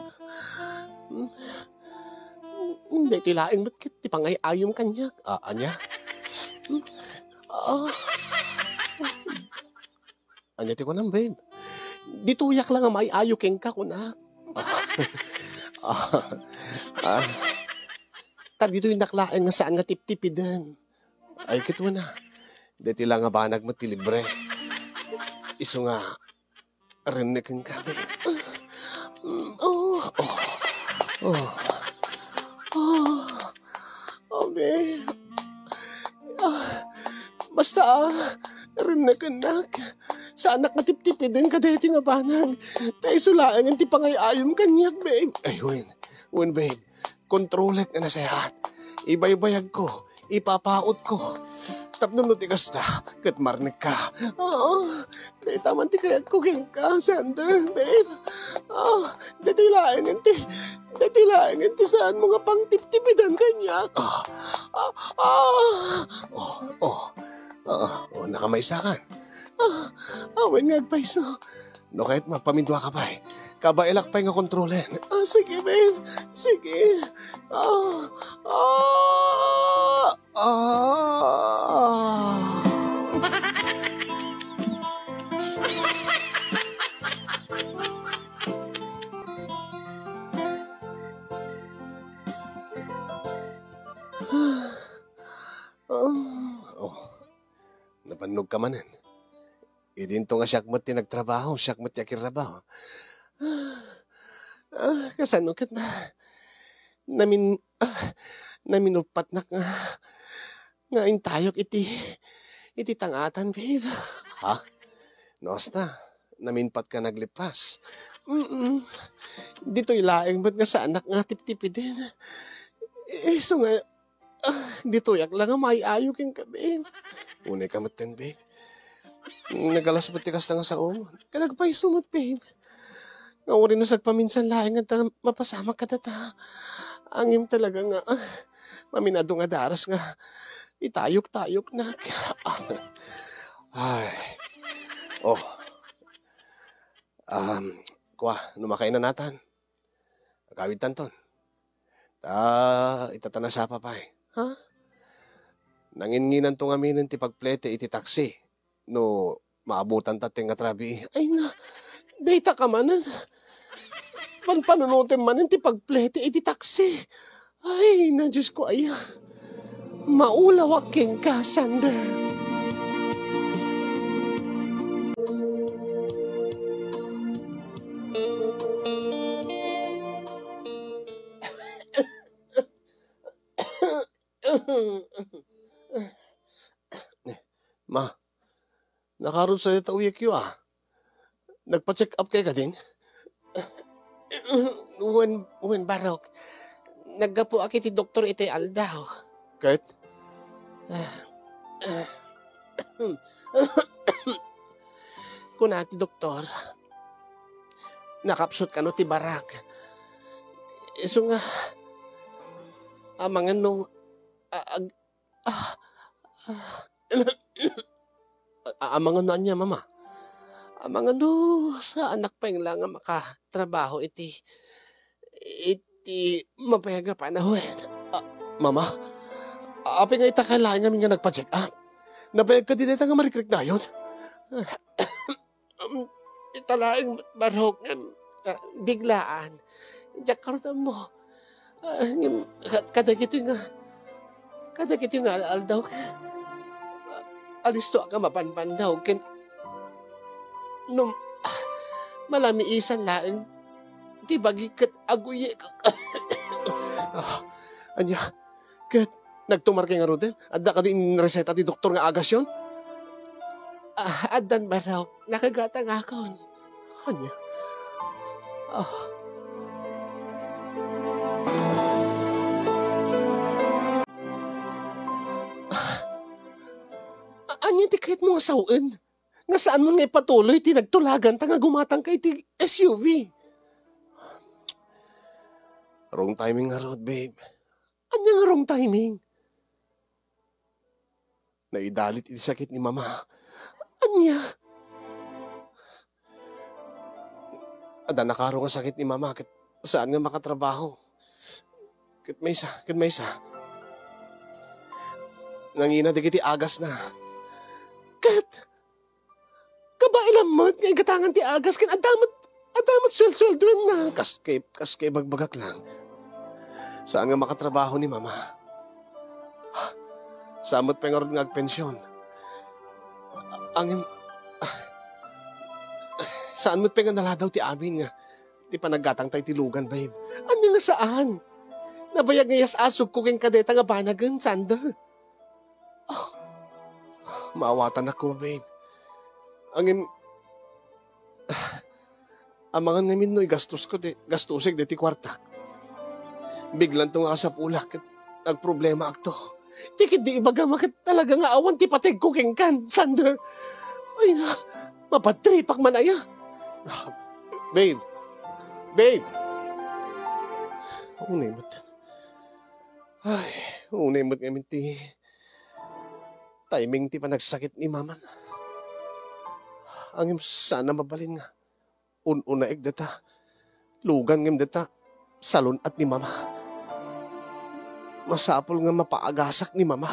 Mm. Daytoy laeng met ket ti pangay-ayom kaniak. Ah, ania? Mm. Ah. Ania ti kunam, babe? Ditoyak la nga maay-ayo kenka, kunak. Ah, ah, ah. Ta ditoy nak laeng nga saan nga tiptipiden. Ay, ket wen a. Daytoy la nga banag met ti libre. Isu nga, renne kenka, babe. Mm, oh, oh, oh. Oh. Eh, ah, basta, ah, rennekennak. Saanak nga tiptipiden kadaytoy nga banag. Ta isu laengen ti pangay-ayom kaniak, babe. Ay, wen. Wen, babe. Kontrolek nga nasayaat. Ibaybayagko. Ipapautko. Tapno no ti kasta, ket marnekka. Ah, dayta man ti kayatko kenka, Sander, babe. Ah, daytoy laengen ti, daytoy laengen ti saanmo nga pangtiptipidan kaniak. Ah, ah, ah. Oh, oh. Ah, oh, nakamaysakan. Ah, awan nga agpayso. No kayat, magpaminduaka pay. Kabaelak pay nga kontrolen. Ah, sige, babe. Sige. Ah, ah, ah. Ah, oh. Nabannog ka manen. Idinto nga siak met ti nagtrabaho, siak met ti akirrabaho. Ah, kasano ket na, namin-, ah, naminupatnak nga, nga intayok iti, iti tangatan, babe. Ha? No, asta, naminpat ka naglepas. Mm-mm. Ditoy laeng met nga saanak nga tiptipiden. Isu nga, ah, ditoyak la nga maay-ayo kenka, babe. Unay ka metten, babe. Nagalas met ti kasta nga saom. Ket agpayso met, babe. Nga uray no sagpaminsan laeng nga ta mapasamak kadata. Ngem talaga nga, ah, maminado nga daras nga itayok-tayoknak. Ay. Oh. Um, kua, no makainanatan. Agawidtanton. Ta, ita ta nasapa pay. Ha? Nanginnginanto ngaminen ti pagplete iti taksi no maabutan ta ti nga trabii. Ay na, dayta ka manen. Panpanunotem manen ti pagplete iti taksi. Ay na, Diyos ko, aya. Maulawak kenka, Sander. Ma, nakarod sa dayta uyekyo, a. Nagpa-check up kay kadin? Wen, wen, barok. Naggapuak iti doktor iti aldaw. Ket? Kuna ti doktor, nakapsut kano ti barak. Isu nga, amangan no, a-, ag-, ah, ah, a-, amangan no ania, Mama? Amangan no saanak pay la nga makatrabaho iti, iti mabayag a panawen. Ah, Mama, apay nga ita kay laeng ngamin nga nagpa-check up? Nabayag kadi dayta nga marikriknayon? Um, ita laeng barok ngem, ah, biglaan. Diak karud ammo. Ah, ngem, ka-, kadagitoy nga, kadagitoy nga al-, aldaw, ah, alistoak a mapanpandaw ken no, ah, malamiisan laeng ti bagi ket aguyek. Ah, ania? Ket nagtumar kay ngaruden? Adda kadi inreseta ti doktor nga agasyon? Ah, addan, barok. Nakagatangakon. Ania? Ah. Ah, ania ti kayatmo nga sawen? Nga saanmon nga ipatuloy ti nagtulaganta nga gumatangka iti S U V? Wrong timing ngarud, babe. Ania nga wrong timing? Naidalit iti sakit ni Mama. Ania? Adda nakaro nga sakit ni Mama ket saan nga makatrabaho. Ket maysa, ket maysa. Nangina dagiti agasna. Ket kabaelan met nga igatangan ti agas ken adda met, adda met suelsueldoenna. Kas kay, kas kay bagbagak lang. Saan nga makatrabaho ni Mama. Saan met pay ngarud nga agpension. Angin, ah, saan met pay nga naladaw ti amin nga ti panaggatangta iti lugan, babe. Ania nga saan? Nabayag nga iyas-asugko kenka dayta nga banagen, Sander. Ah, maawatanak koma, babe. Ngem, amangan ngamin no igastosko ti, gastusek daytoy kuartak. Biglanto nga kasapulak ket agproblemaakto. Ti ketdi ibagam a ket talaga nga awan ti pategko kenkan, Sander. Ay na, mabadtripak man aya. Ah, babe. Babe. Unay met. Ay, unay met ngamin ti timing ti panagsakit ni Mama. Ngem saan a mabalin nga un-unaek dayta lugan ngem dayta salun-at ni Mama. Masapul nga mapaagasak ni Mama.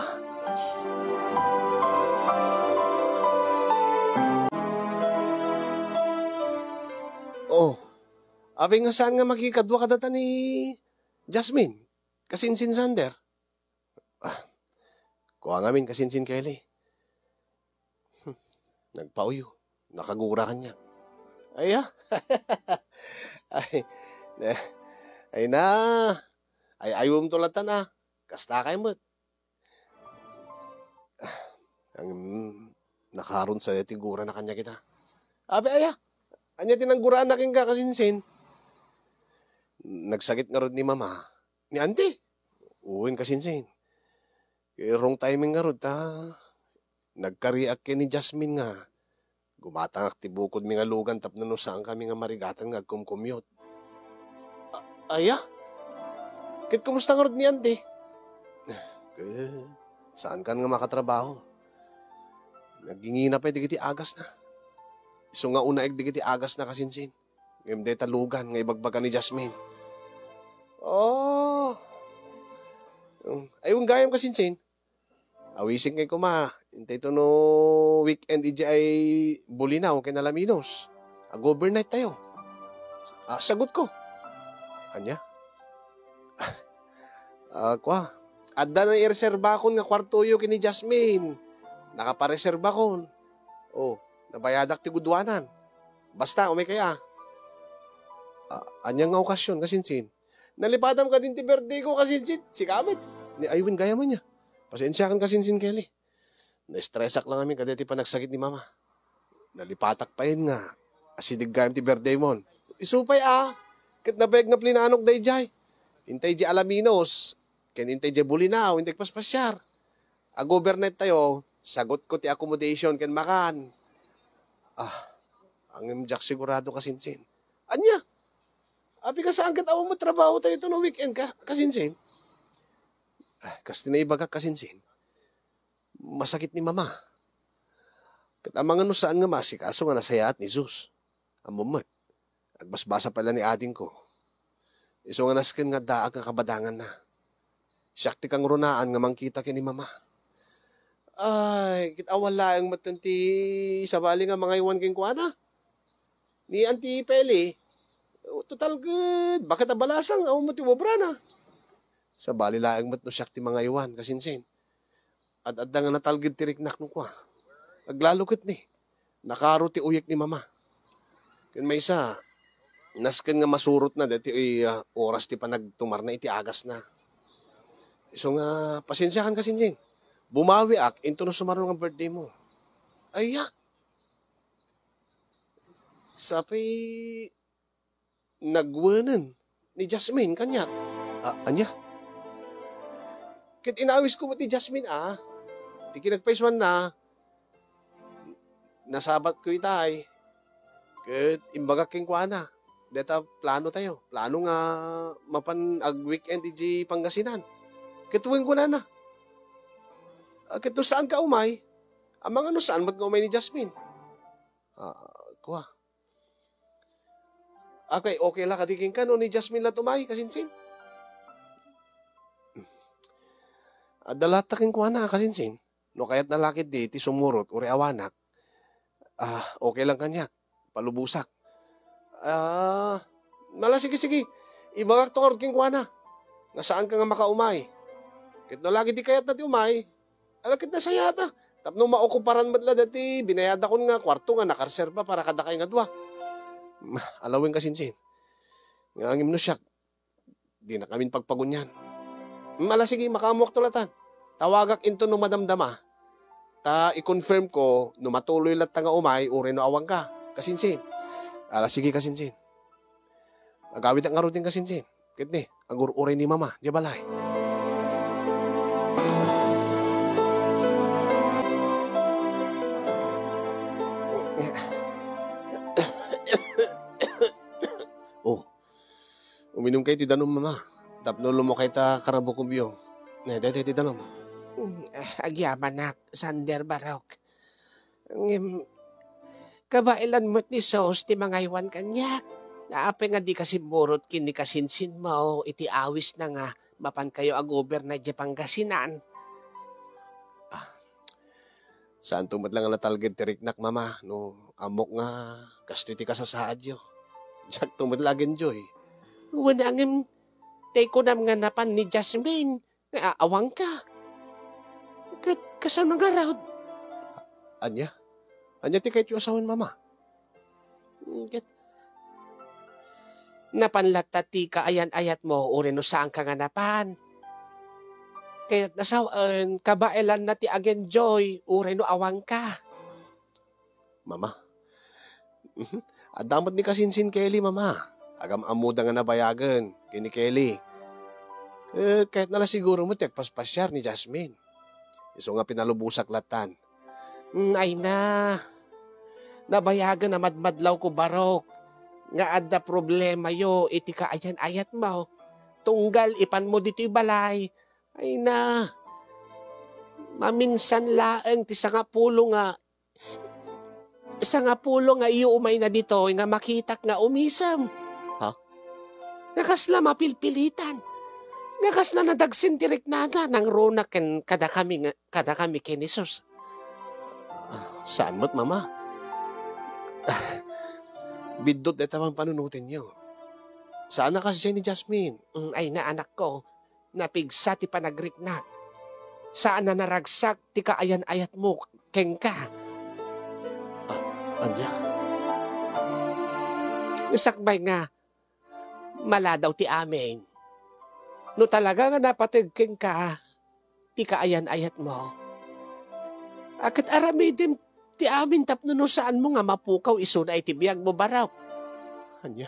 Oh, apay nga saan nga makikadua kadata ni Jasmine? Kasinsin, Sander? Ah, kua ngamin, kasinsin, Kelly. Hmm, nagpauyo. Nakagura kaniak. Ay, ah. Ay, na, ay, na. Ay-ayomto latta, a. Kasta kay met. Ang, nakaron sa ti gurana kaniak ita. Abi, aya. Ania ti nanggurana kenka, kasinsin? Nagsakit ngarud ni Mama. Ni Auntie? Wen, kasinsin. Wrong timing ngarud ta nagkariak ken ni Jasmine nga gumatangak ti bukodmi nga lugan tapno no saankami nga marigatan nga agkumkumyot. A-, aya? Ket kumusta ngarud ni Auntie? Ket saankan nga makatrabaho. Nagingina pay dagiti agasna. Isu nga unaek dagiti agasna, kasinsin. Ngem dayta lugan nga ibagbaga ni Jasmine. Oh. Mm. Ay, wen gayam, kasinsin. Awisenkayo koma, intay to no weekend idiay Bulinaw ken Alaminos. Ag-overnight tayo. Ah, sagutko. Ania? Ah, kua. Adda naireserbakon nga kuartoyo ken ni Jasmine. Nakapareserbakon. Oh, nabayadak ti guduanan. Basta, umaykayo, a. Ah, ania nga okasyon, kasinsin? Nalipatam kadin ti birthday ko, kasinsin. Sika met. Ni, ay, wen gayam ania. Pasensiakan, kasinsin, Kelly. Naestresak la ngamin kadaytoy panagsakit ni Mama. Nalipatak pay nga asideg gayam ti birthday mon. Isu pay, a. Ket nabayag nga plinanok daydiay. Intay idiay Alaminos, ken intay idiay Bulinaw, intay agpaspasiar. Ag-overnight tayo, sagutko ti accommodation ken makan. Ah, ngem diak sigurado, kasinsin. Ania? Apay nga saan ket awan met trabaho tayo to no weekend ka, kasinsin? Ah, kas ti naibagak, kasinsin, masakit ni Mama. Ket amangan no saan nga maasikaso nga nasayaat ni Jesus. Ammom met, agbasbasa pay la ni adingko. Isu nga nasken nga addaak nga kabadanganna. Siak ti kangrunaan nga mangkita ken ni Mama. Ay, ket awan laeng met ti sabali nga mangaywan kenkuana. Ni Auntie Peli, total ket baket a balasang, awan met ti obrana. Sabali laeng met no siak ti mangaywan, kasinsin. Ad-adda nga natalged ti riknak no kua. Aglalo ket ni, nakaro ti uyek ni Mama. Ken maysa, nasken nga masurotna daytoy, ah, oras ti panagtumarna iti agasna. Isu nga, pasensiakan, kasinsin. Bumawiak intono sumaruno nga birthday mo. Aya? Sapay nagwenen ni Jasmine kaniak. A-, ania? Ket inawisko met ni Jasmine, a. Ti kinagpaisuanna, nasabatko itay. Ket imbagak kenkuana, dayta plano tayo. Plano nga mapan ag-weekend idiay Pangasinan. Ket wen kunana, "A, ket no saanka umay, amangan no saan met nga umay ni Jasmine." Ah, kua. Okay, okay la kadi kenka no ni Jasmine la umay, kasinsin? Adda latta kenkuana, kasinsin. No kayatna la ketdi ti sumurot, uray awanak, ah, okay lang kaniak. Palubosak. Ah, ala, sige, sige. Ibagakto ngarud kenkuana nga saanka nga makaumay. Ket no ala ketdi kayatna ti umay, ala, ket nasayaat. Tapno maokuparan met la daytoy binayadakon nga kuarto nga nakareserba para kadakay nga dua. Ala wen, kasinsin. Nga ngem no siak, dinakamin pagpagunian. Mm, ala, sige, makaammoakto latan. Tawagak inton no madamdama. Ta i-confirm ko no matuloy latta nga umay uray no awanka. Kasinsin. Ala, sige, kasinsin. Agawidak ngaruden, kasinsin. Ket ni, agur-uray ni Mama, diay balay. Oh, uminumkayo ti danum, Mama. Tapno lumukay ta karabukobyo. Ne, daytoy ti danum. Mm, ah, agyamanak, Sander, Barok. Ngem, kabaelan met ni Sos ti mangaywan kaniak. Apay nga dika simmurot ken ni kasinsinmo iti awisna nga mapankayo a gobernay idiay Pangasinan? Ah, saanto met la nga natalged ti riknak, Mama, no ammok nga kastoy ti kasasaadyo. Diakto met la agenjoy. Wen, ngem, tay kunam nga napan ni Jasmine nga aawangka. Ket kasano ngarud? Ania? Ania ti kayatyo a sawen, Mama? Ket napan latta ti kaayan-ayatmo uray no saanka nga napan. Kayatna sawen, kabaelanna ti agenjoy uray no awanka. Mama. Adda met ni kasinsin Kelly, Mama. Agam-ammoda nga nabayagen ken ni Kelly. Eh, kayatna la siguro met ti agpaspasiar ni Jasmine. Isu nga pinalubosak latan. Mm, ay na. Nabayagen a madmadlawko, Barok, nga adda problemayo iti kaayan-ayatmo. Tunggal ipanmo ditoy balay. Ay na. Maminsan laeng ti sangapulo nga sangapulo nga iyo umayna ditoy nga makitak nga umisem. Ha? Nga kasla mapilpilitan. Nga kasla nadagsen ti riknana nangruna ken kadakami nga, kadakami ken ni Sos. Ah, saan met, Mama? Ah, biddut dayta pampanunotenyo. Saan a kasdiay ni Jasmine. Mm, ay na, anakko. Napigsa ti panagriknak. Saan a naragsak ti kaayan-ayatmo kenka. Ah, ania? Sakbay nga, maladaw ti amin. No talaga nga napateg kenka ti kaayan-ayatmo, a, ket aramidem ti amin tapno no saanmo nga mapukaw isuna iti biagmo, Barok. Ania?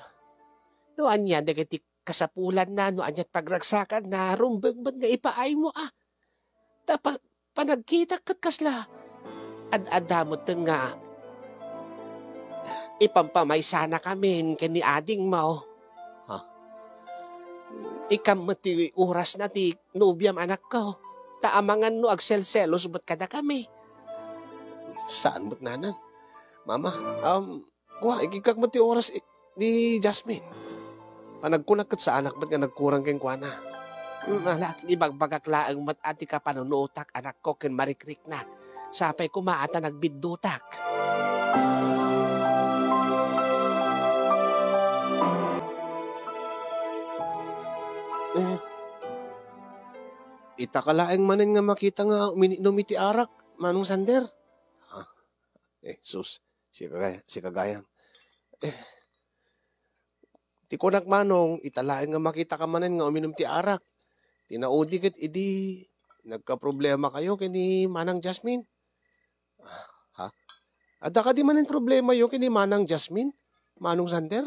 No ania dagiti kasapulanna no ania't pagragsakanna, rumbeng met nga ipaaymo, a. Ta pa-, panagkitak ket kasla ad-adda met nga ipampamaysanakamin ken ni adingmo. Ha? Ikkan met ti orasna ti nobiam, anakko. Ta amangan no agselselos met kadakami. Saan met, Nanang? Mama, um, Kua, ikikkak met ti oras i-, ni Jasmine. Panagkunak ket saanak met nga nagkurang kenkuana. Mm, ala, ibagbagak laeng met a ti kapanunotak, anakko, ken marikriknak. Sapay koma a ta nagbiddutak. Eh, itaka laeng manen nga makita nga uminom iti arak, Manong Sander? Ah, eh, sus. Sika gay-, sika gayam. Eh, ti kunak, Manong, ita laeng nga makitaka manen nga uminum ti arak. Ti naudi ket idi nagkaproblemakayo ken ni Manang Jasmine. Ah, ha? Adda kadi manen problemayo ken ni Manang Jasmine, Manong Sander?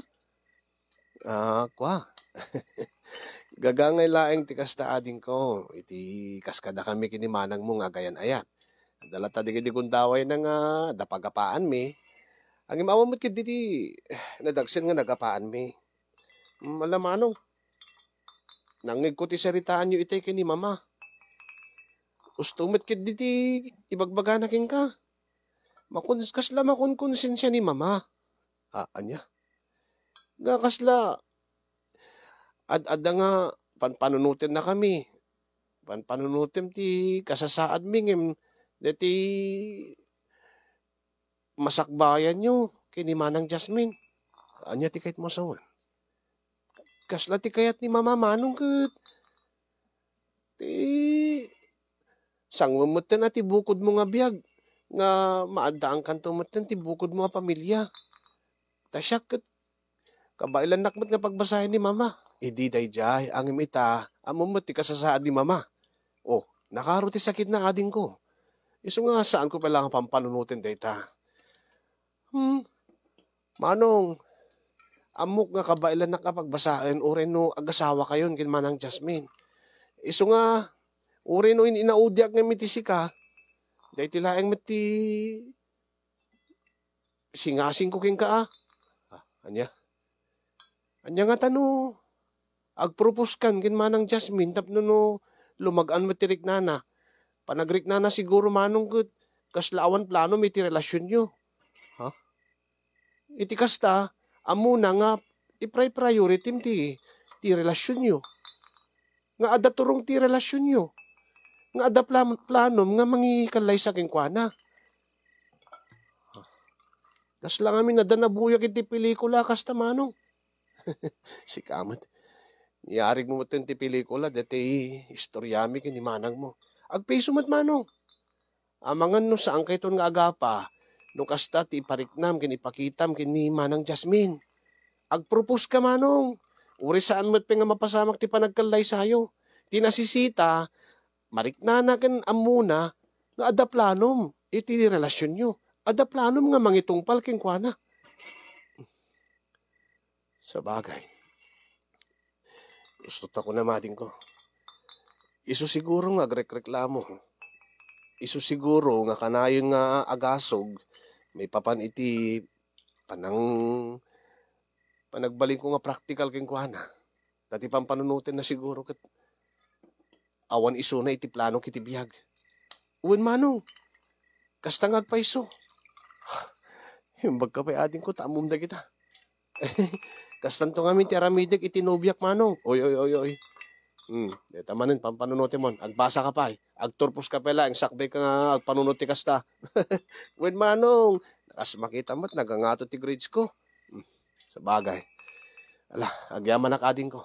Ah, kua. Gagangay laeng ti kasta, adingko, iti kas kadakami ken ni manangmo nga agayan-ayat. Adda latta dagiti gundawayna nga adda pagapaanmi. Ngem awan met ketdi ti nadagsen nga nagapaanmi. Mm, ala, Manong, nangngegko ti saritaanyo itay ken ni Mama. Usto met ketdi ti ibagbagana kenka. Makun-, kasla makunkonsensia ni Mama. Ah, ania? Nga kasla ad-adda nga panpanunotennakami. Panpanunotem ti kasasaadmi ngem daytoy masakbayanyo ken ni Manang Jasmine. Ania ti kayatmo a sawen? Kasla ti kayat ni Mama, Manong, ket ti sanguen metten a ti bukodmo nga biag nga maaddaankanto metten ti bukodmo a pamilia. Ta siak ket kabaelannak met nga pagbasaen ni Mama. Idi daydiay, ngem ita, ammom met ti kasasaad ni Mama. O, nakaro ti sakitna, adingko. Isu nga saanko pay la nga pampanunoten dayta. Hmm, Manong, ammok nga kabaelannak a pagbasaen uray no agasawakayon ken Manang Jasmine. Isu nga, uray no in-inaudiak ngem iti sika, daytoy laeng met ti singasingko kenka a. Ah, ania? Ania ngata no agproposkan ken Manang Jasmine tapno no lumag-an met ti riknana? Panagriknana siguro, Manong, ket kasla awan planom iti relasionyo. Ha? Iti kasta, ammona nga ipri-priority ti, ti relasionyo. Nga adda turong ti relasionyo. Nga adda plan-, planom nga mangikallaysa kenkuana. Kasla ngamin adda nabuyak iti pelikula kasta, Manong. Sika met. Iyarig mo met ti pelikula, daytoy istoriami ken ni manangmo. Agpayso met, Manong. Amangan no saankayton nga agapa, no kasta ti ipariknam ken ipakitam ken ni Manang Jasmine. Agpropose ka, Manong. Uray saan met pay nga mapasamak ti panagkallaysayo. Ti nasisita, mariknana ken ammona nga adda planom iti relasionyo. Adda planom nga mangitungpal kenkuana. Sabagay, gusto ta ko na madingko. Isu siguro nga agrekreklamo. Isu siguro nga kanayon nga agasog maipapan iti panang-, panagbalinko nga praktikal kenkuana. Ta ti pampanunotenna siguro ket awan isuna iti planok iti biag. Wen, Manong, kasta nga agpayso. Imbag ka pay, adingko, ta ammom dagita. Kastanto ngamin ti aramidek iti nobiak, Manong. Oy, oy, oy, oy. Hmm, deta manen pampanunotemon. Agbasa ka pay. Agturpos ka pay laeng, sakbay ka nga agpanunot ti kasta. Wen, Manong, kas makita met, nagangato ti grades ko. Hmm, sabagay. Ala, agyamanak, adingko.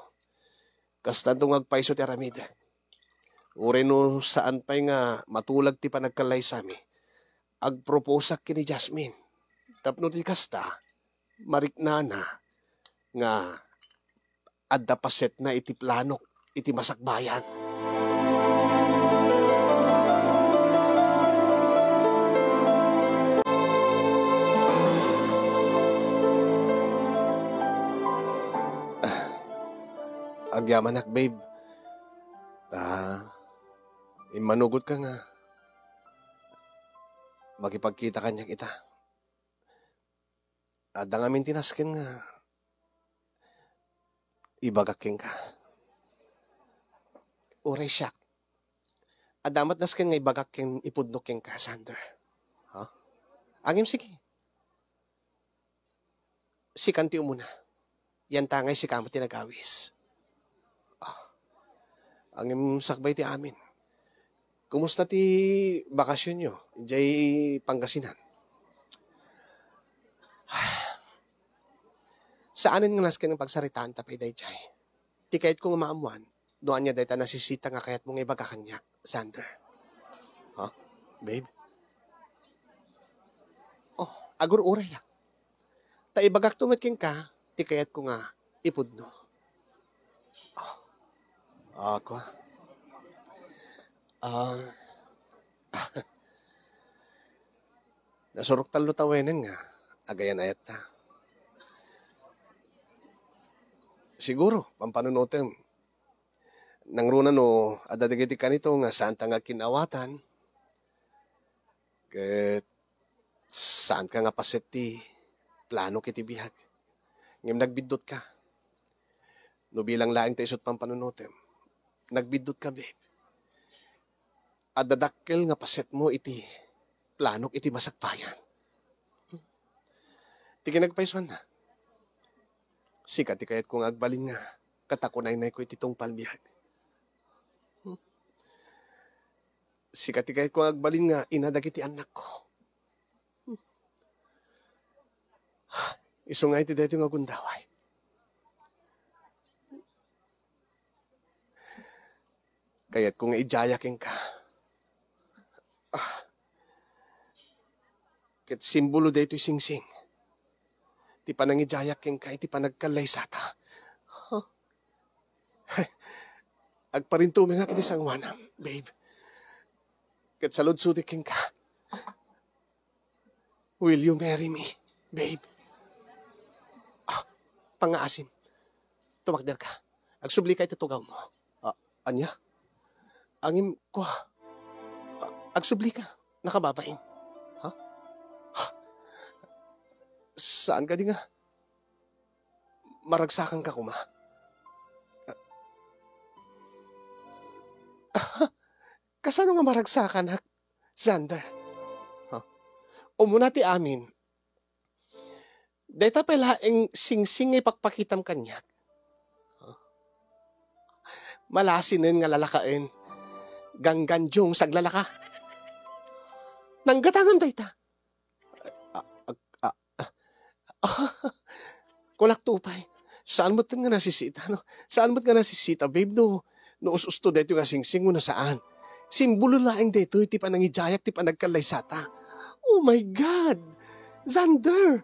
Kastanto nga agpayso ti aramidek. Uray no saan pay nga matulag ti panagkallaysami, agproposak ken ni Jasmine. Tapno ti kasta, mariknana nga adda pasetna iti planok iti masakbayan. Ah, agyamanak, babe. Ta, immanugot ka nga makipagkita kaniak ita. Adda ngamin ti nasken nga ibagak kenka. Uray siak, adda met nasken nga ibagak ken ipudno kenka, Sander. Ha? Ngem sige. Sikan ti umuna. Yantangay sika met ti nagawis. Ah. Ngem sakbay ti amin, kumusta ti bakasionyo idiay Pangasinan? Saanen nga nasken nga pagsaritaanta pay daydiay. Ti kayatko nga maammoan, no ania dayta nasisita nga kayatmo nga ibaga kaniak, Sander. Ha? Babe? Oh, agur-urayak. Ta ibagakto met kenka ti kayatko nga ipudno. Oh. Ah, kua. Ah. Nasurok tallo tawenen nga agayan-ayatta. Siguro, pampanunotem, nangruna no adda dagiti kanito nga saanta nga agkin-awatan, ket saanka nga paset ti planok iti biag. Ngem nagbiddutka. No bilang laeng ta isut pampanunotem, nagbiddutka, babe. Adda dakkel nga pasetmo iti planok iti masakbayan. Ti kinagpaysuanna, sika ti kayatko nga agbalin nga katakunaynayko iti tungpal biag. Sika ti kayatko nga agbalin nga ina dagiti annakko. Isu nga iti daytoy nga gundaway. Kayatko nga idiayak kenka. Ah. Ket simbolo daytoy singsing ti panangidiayak kenka iti panagkallaysata. Huh? Agparintumengak iti sangoanam, babe. Ket saludsodik kenka. Will you marry me, babe? Ah, pangngaasim. Tumakderka. Agsublika iti tugawmo. Ah, ania? Ngem, kua. Ah, agsublika. Nakababain. Ha? Ha? Saan kadi nga maragsakanka koma? Ah, kasano nga maragsakanak, Xander? Ha? Umuna ti amin, dayta pay laeng singsing nga ipakpakitam kaniak. Malasinen nga lalakaen. Ganggandiong saglalaka. Nanggatangam dayta. Ah, ah, ah, ah. Kunak to pay. Saan met nga nasisita, no? Saan met nga nasisita, babe, no? No us-usto daytoy nga singsing wenno saan. Simbolo laeng daytoy ti panangidiayak, ti panagkallaysata. Oh my God! Xander!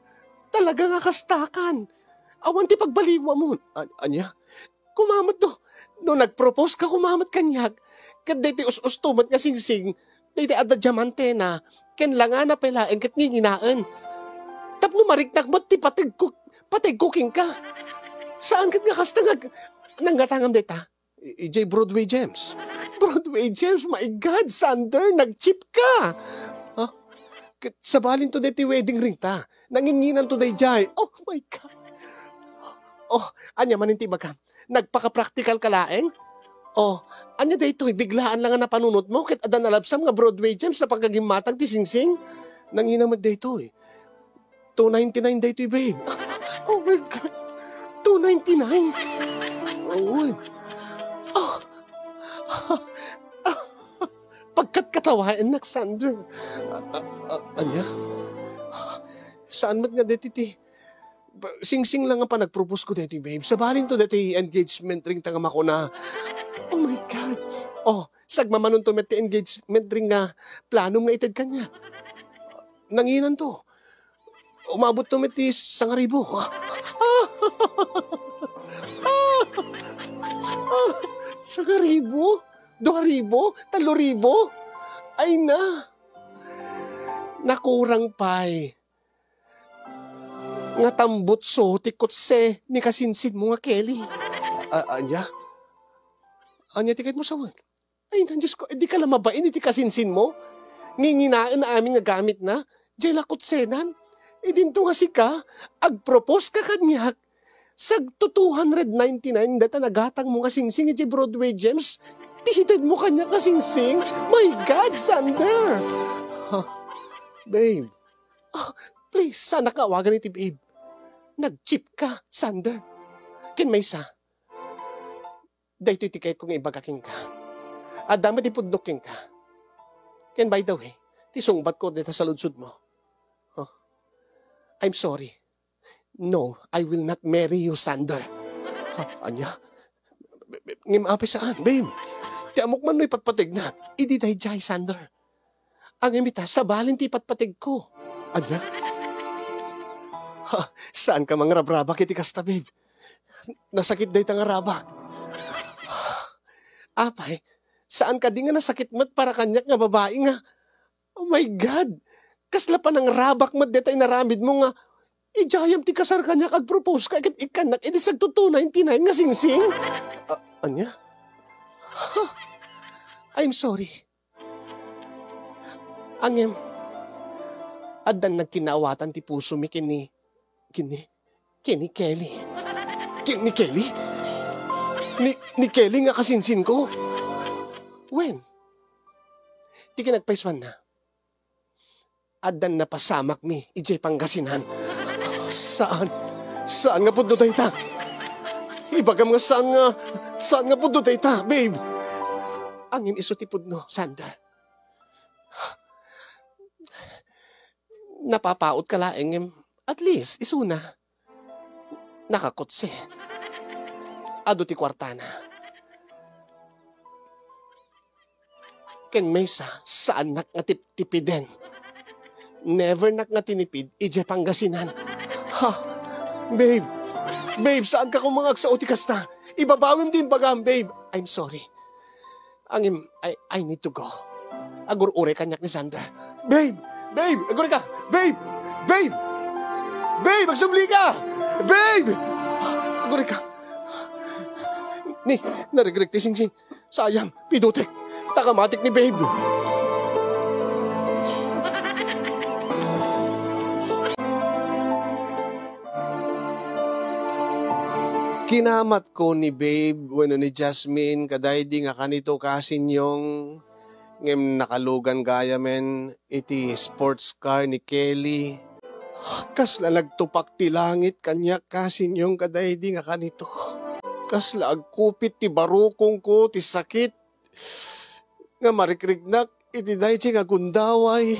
Talaga nga kastakan! Awan ti pagbaliwamon. A-, ania? Kumamet do. No nagpropose ka kumamet kaniak, ket daytoy us-usto met nga singsing, daytoy adda diamantena, ken langana pay laeng ket nginginaen. Tapno mariknak met ti pategko, pategko kenka. Saan ket nga kasta nga ag-, nanggatangam dayta? I-, idiay Broadway Gems. Broadway Gems, my God, Xander, nag-cheap ka! Ha? Ket sabalinto daytoy wedding ring ta. Nanginnginanto daydiay. Oh my God! Oh, ania manen ti ibagam? Nagpaka-practical ka laeng? Oh, ania daytoy? Biglaan lang nga napanunotmo ket adda nalabsam nga Broadway Gems a pagkagimmatang ti singsing? Nangina met daytoy. Two ninety-nine daytoy, babe. Oh my God. Two ninety-nine? Oo. Oh. Pagkatkatawaennak, Xander. A-, a-, a-, ania? Saan met nga deti ti ba-, singsing lang nga panagproposko deti, babe. Sabalinto deti engagement ring ta nga makuna. Oh my God. Oh, sagmamanonto met ti engagement ring nga planom nga ited kaniak. Nanginanto. Umabot to met ti sangaribu. Sangaribu? Duaribu? Taloribu? Ay na! Nakurang pay nga tambutso ti kotse ni kasinsinmo nga Kelly. A-, ania? Ania ti kayatmo sawen? Ay, na, Diyos ko, eh, di ka la mabain iti kasinsinmo? Nginginaen amin nga gamitna, diay la kotsenan. Idinto nga sika, agpropose ka kaniak. Sagto two hundred ninety-nine dayta nagatangmo nga singsing iti Broadway Gems. Ti itedmo kaniak nga singsing? My God, Xander! Ha? Babe. Ah, please, saanak nga awagan iti babe. Nag-cheap ka, Xander. Ken maysa, daytoy ti kayatko nga ibaga kenka. Adda met ti pudnok kenka. Ken by the way, ti sungbatko dita saludsodmo. Oh. I'm sorry. No, I will not marry you, Xander. Ha, ania? Ngem apay saan, babe? Ti ammok man no ipatpategnak, idi daydiay, Xander. Ngem ita, sabalin ti ipatpategko. Ania? Ha, saan ka mangrabrabak iti kasta, babe? Nasakit dayta nga rabak. Apay, saan kadi nga nasakit met para kaniak nga babai nga, oh my God! Kasla panangrabak met dayta inaramidmo nga, idiayam ti kasar kaniak, agpropose ka, ket ikkannak iti sagto two ninety-nine nga singsing? Ah, ania? Ha? I'm sorry. Ngem, addan nagkinaawatan ti pusomi ken ni, ken ni, ken ni Kelly. Ken ni Kelly? Ni, ni Kelly nga kasinsinko? Wen, ti kinagpaysuanna, addan napasamakmi idiay Pangasinan. Saan? Saan nga pudno dayta? Ibagam nga saan nga, saan nga pudno dayta, babe. Ngem isu ti pudno, Xander. Napapaot ka laeng, ngem at least, isuna. Nakakotse. Adu ti kuartana. Ken maysa, saannak nga tiptipiden. Nevernak nga tinipid idiay Pangasinan. Ha? Babe, babe, saanka koma nga agsao ti kasta? Ibabawim ti imbagam, babe. I'm sorry. Ngem, I, I need to go. Agur-uray kaniak ni Sandra. Babe! Babe! Aguray ka! Babe! Babe! Babe! Agsubli ka! Babe! Aguray ka! Ni, narigrek ti singsing. Sayang, pidutek. Ta kamatik ni babe. Kinamatko ni babe wenno ni Jasmine kadaydi nga kanito, Kasinyong, ngem nakalugan gayamen iti sports car ni Kelly. Kasla nagtupak ti langit kaniak, Kasinyong, kadaydi nga kanito. Kasla agkupit ti barukongko ti sakit nga marikriknak iti daydi nga gundaway.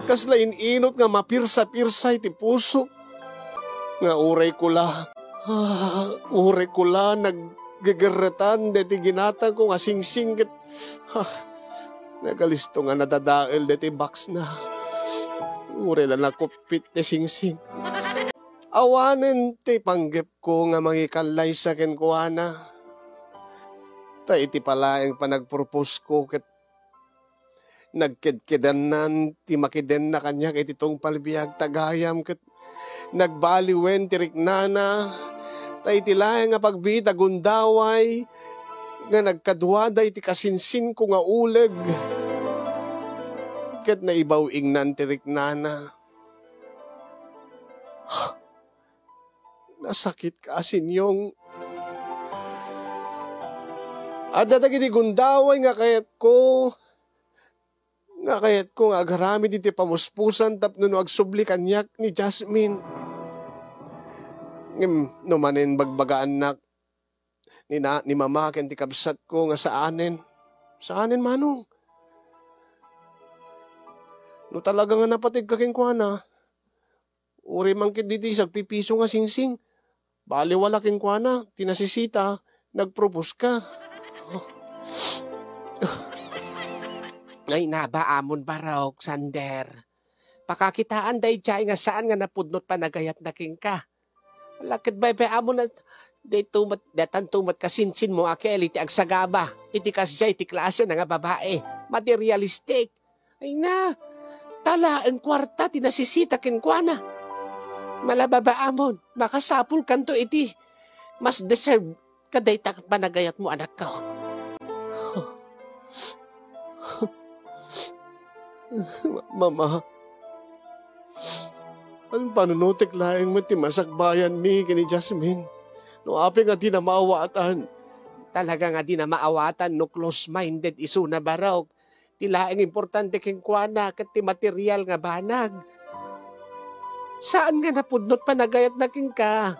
Kasla in-inut nga mapirsa-pirsay ti pusok nga uray ko la, ah, uray ko la naggegerretan deti ginatangko nga singsing ket, ah, nagalisto nga nadadael deti box na. Uray la nakupit ti singsing. Awanen ti panggepko nga mangikallaysa kenkuana. Ta iti palaeng panagproposko ket nagkedkedannan ti makidenna kaniak iti tungpal biag, ta gayam ket nagbaliwen ti riknana. Ta iti laeng a pagbiit a gundaway nga nagkaduada iti kasinsinko nga uleg ket naibaw-ingnan ti riknana. Nasakit, Kasinyong. Adda dagiti gundaway nga kayatko, nga kayatko nga agaramid iti pamuspusan tapno no agsubli kaniak ni Jasmine. Ngem no manen bagbagaannak ni na-, ni mama ken ti kabsatko nga saanen. Saanen, manong. No talaga nga napategka kenkuana, uray man ketdi ti sagpipiso nga singsing. Baliwala kenkuana ti nasisita, nagpropose ka. Ay, naba, amon barok, Sander. Pakakitaan daydiay nga saan nga napudno ti panagayatna kenka. Ala ket baybay-amon a, dayto met, daytanto met kasinsinmo a Kelly ti agsagaba iti kasdiay ti klase na nga babae. Materialistic. Ay na, ta laeng kuarta ti nasisita kenkuana. Malababa-amon, makasapulkanto iti mas deserve kadayta panagayatmo, anakko. Mama, an panunotek laeng met ti masakbayanmi ken ni Jasmine. No apay nga dina maawatan. Talaga nga dina maawatan no close-minded isuna, barok. Ti laeng importante kenkuana ket ti material nga banag. Saan nga napudno ti panagayatna kenka.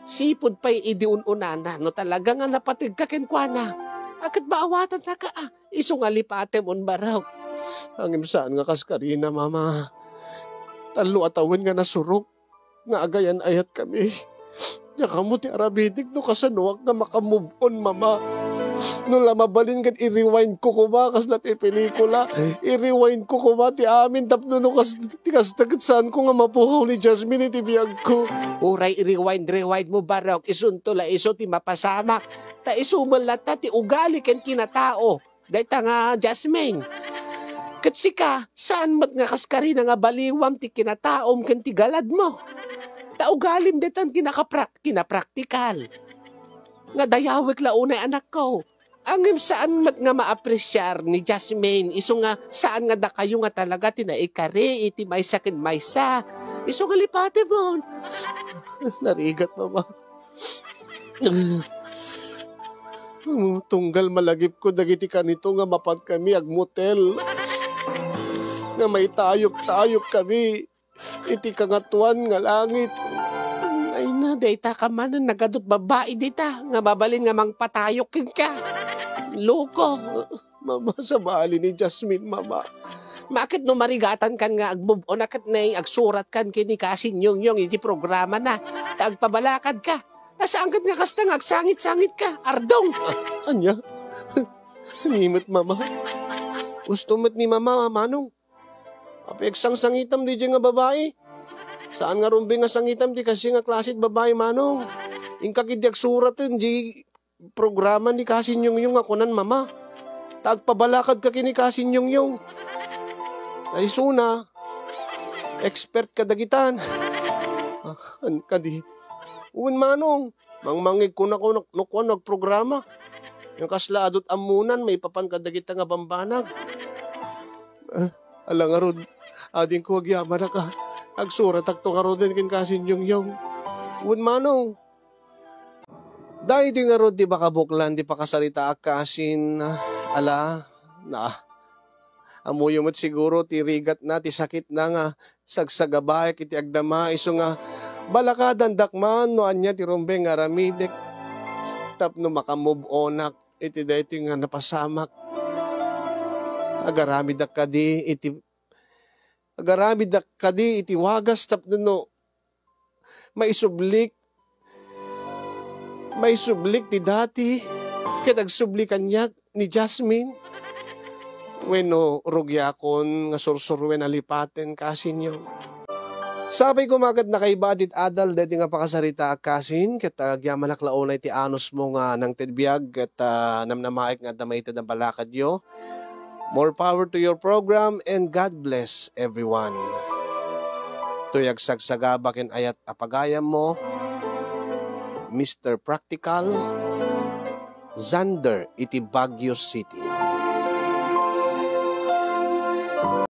Sipud pay idi un-unana, no talaga nga napategka kenkuana, a ket maawatannaka, a, isu nga lipatem, un barok. Ngem saan nga kaskarina, Mama. Tallo a tawen nga nasurok nga agayan-ayatkami. Diak ammo ti arabidik no kasanoak nga maka-move on, Mama. No la mabalin ket i-rewind ko koma kasla ti pelikula. I-rewind ko koma ti amin tapno no kas-, ti kasta ket saanko nga mapukaw ni Jasmine iti biagko. Uray i-rewind, rewind mo, barok, isunto la isu ti mapasamak. Ta isu met latta ti ugali ken kinatao dayta nga Jasmine. Ket sika, saan met nga kaskarina nga baliwam ti kinataom ken ti galadmo. Ta ugalim daytan kinakapra-, kinapraktikal. Nga dayawek la unay, anakko. Ngem saan met nga maapresiar ni Jasmine, isu nga saan nga dakayo nga talaga ti naikari iti maysa ken maysa. Isu nga lipatemon. Narigat, Mama. Tunggal malagipko dagiti kanito nga mapankami agmotel, nga maitayok-tayokkami iti Kangatoan nga Langit. Ay na, dayta ka manen, nagadut babai dayta nga mabalin nga mangpatayok kenka. Loko. Mama, sabali ni Jasmine, Mama. Maket no marigatankan nga ag-move on a ket nay agsuratkan ken ni Kasinyongyong iti programana, ta agpabalakadka. Ta saan ket nga kasta nga agsangit-sangitka, Ardong? Ah, ania? Ni met, Mama. Gusto met ni Mama, Manong. Apay agsangsangitam daydiay nga babai? Saan nga rumbeng nga sangitam ti kasdiay nga klase ti babai, Manong. Inka ketdi agsuraten di programa ni Kasin Yongyong a kunan Mama. Ta agpabalakadka ken ni Kasin Yongyong. Ta isuna, expert kadagitan. Ah, an kadi. Wen manong, mangmangngegko no kuan no agprograma. Ken kasla adut ammonan, maipapan kadagita nga bambanag. Ah, ala ngarud, adingko agyamanak a agsuratakto ngaruden ken Kasin Yongyong. Wen manong, daytoy ngarud ti makabuklan ti pakasaritaak, Kasin. Ala, na, ammoyo met siguro ti rigatna, ti sakitna nga sagsagabaek iti agdama, isu nga balakadandak man no ania ti rumbeng nga aramidek tapno maka-move onak iti daytoy nga napasamak. Agaramidak kadi iti, agaramidak kadi iti wagas tapno no maisublik, maisublik ti dati ket agsubli kaniak ni Jasmine. Wenno, rugiakon nga sursuruen a lipaten, Kasin Yong. Sapay koma ket nakaiba ti adal daytoy nga pakasaritaak, Kasin, ket agyamanak la unay ti anusmo nga nangted biag ket, ah, namnamaek nga adda maited a balakadyo. More power to your program and God bless everyone. Toy agsagsagaba ken ayat a pagayammo, Mister Practical, Xander iti Baguio City.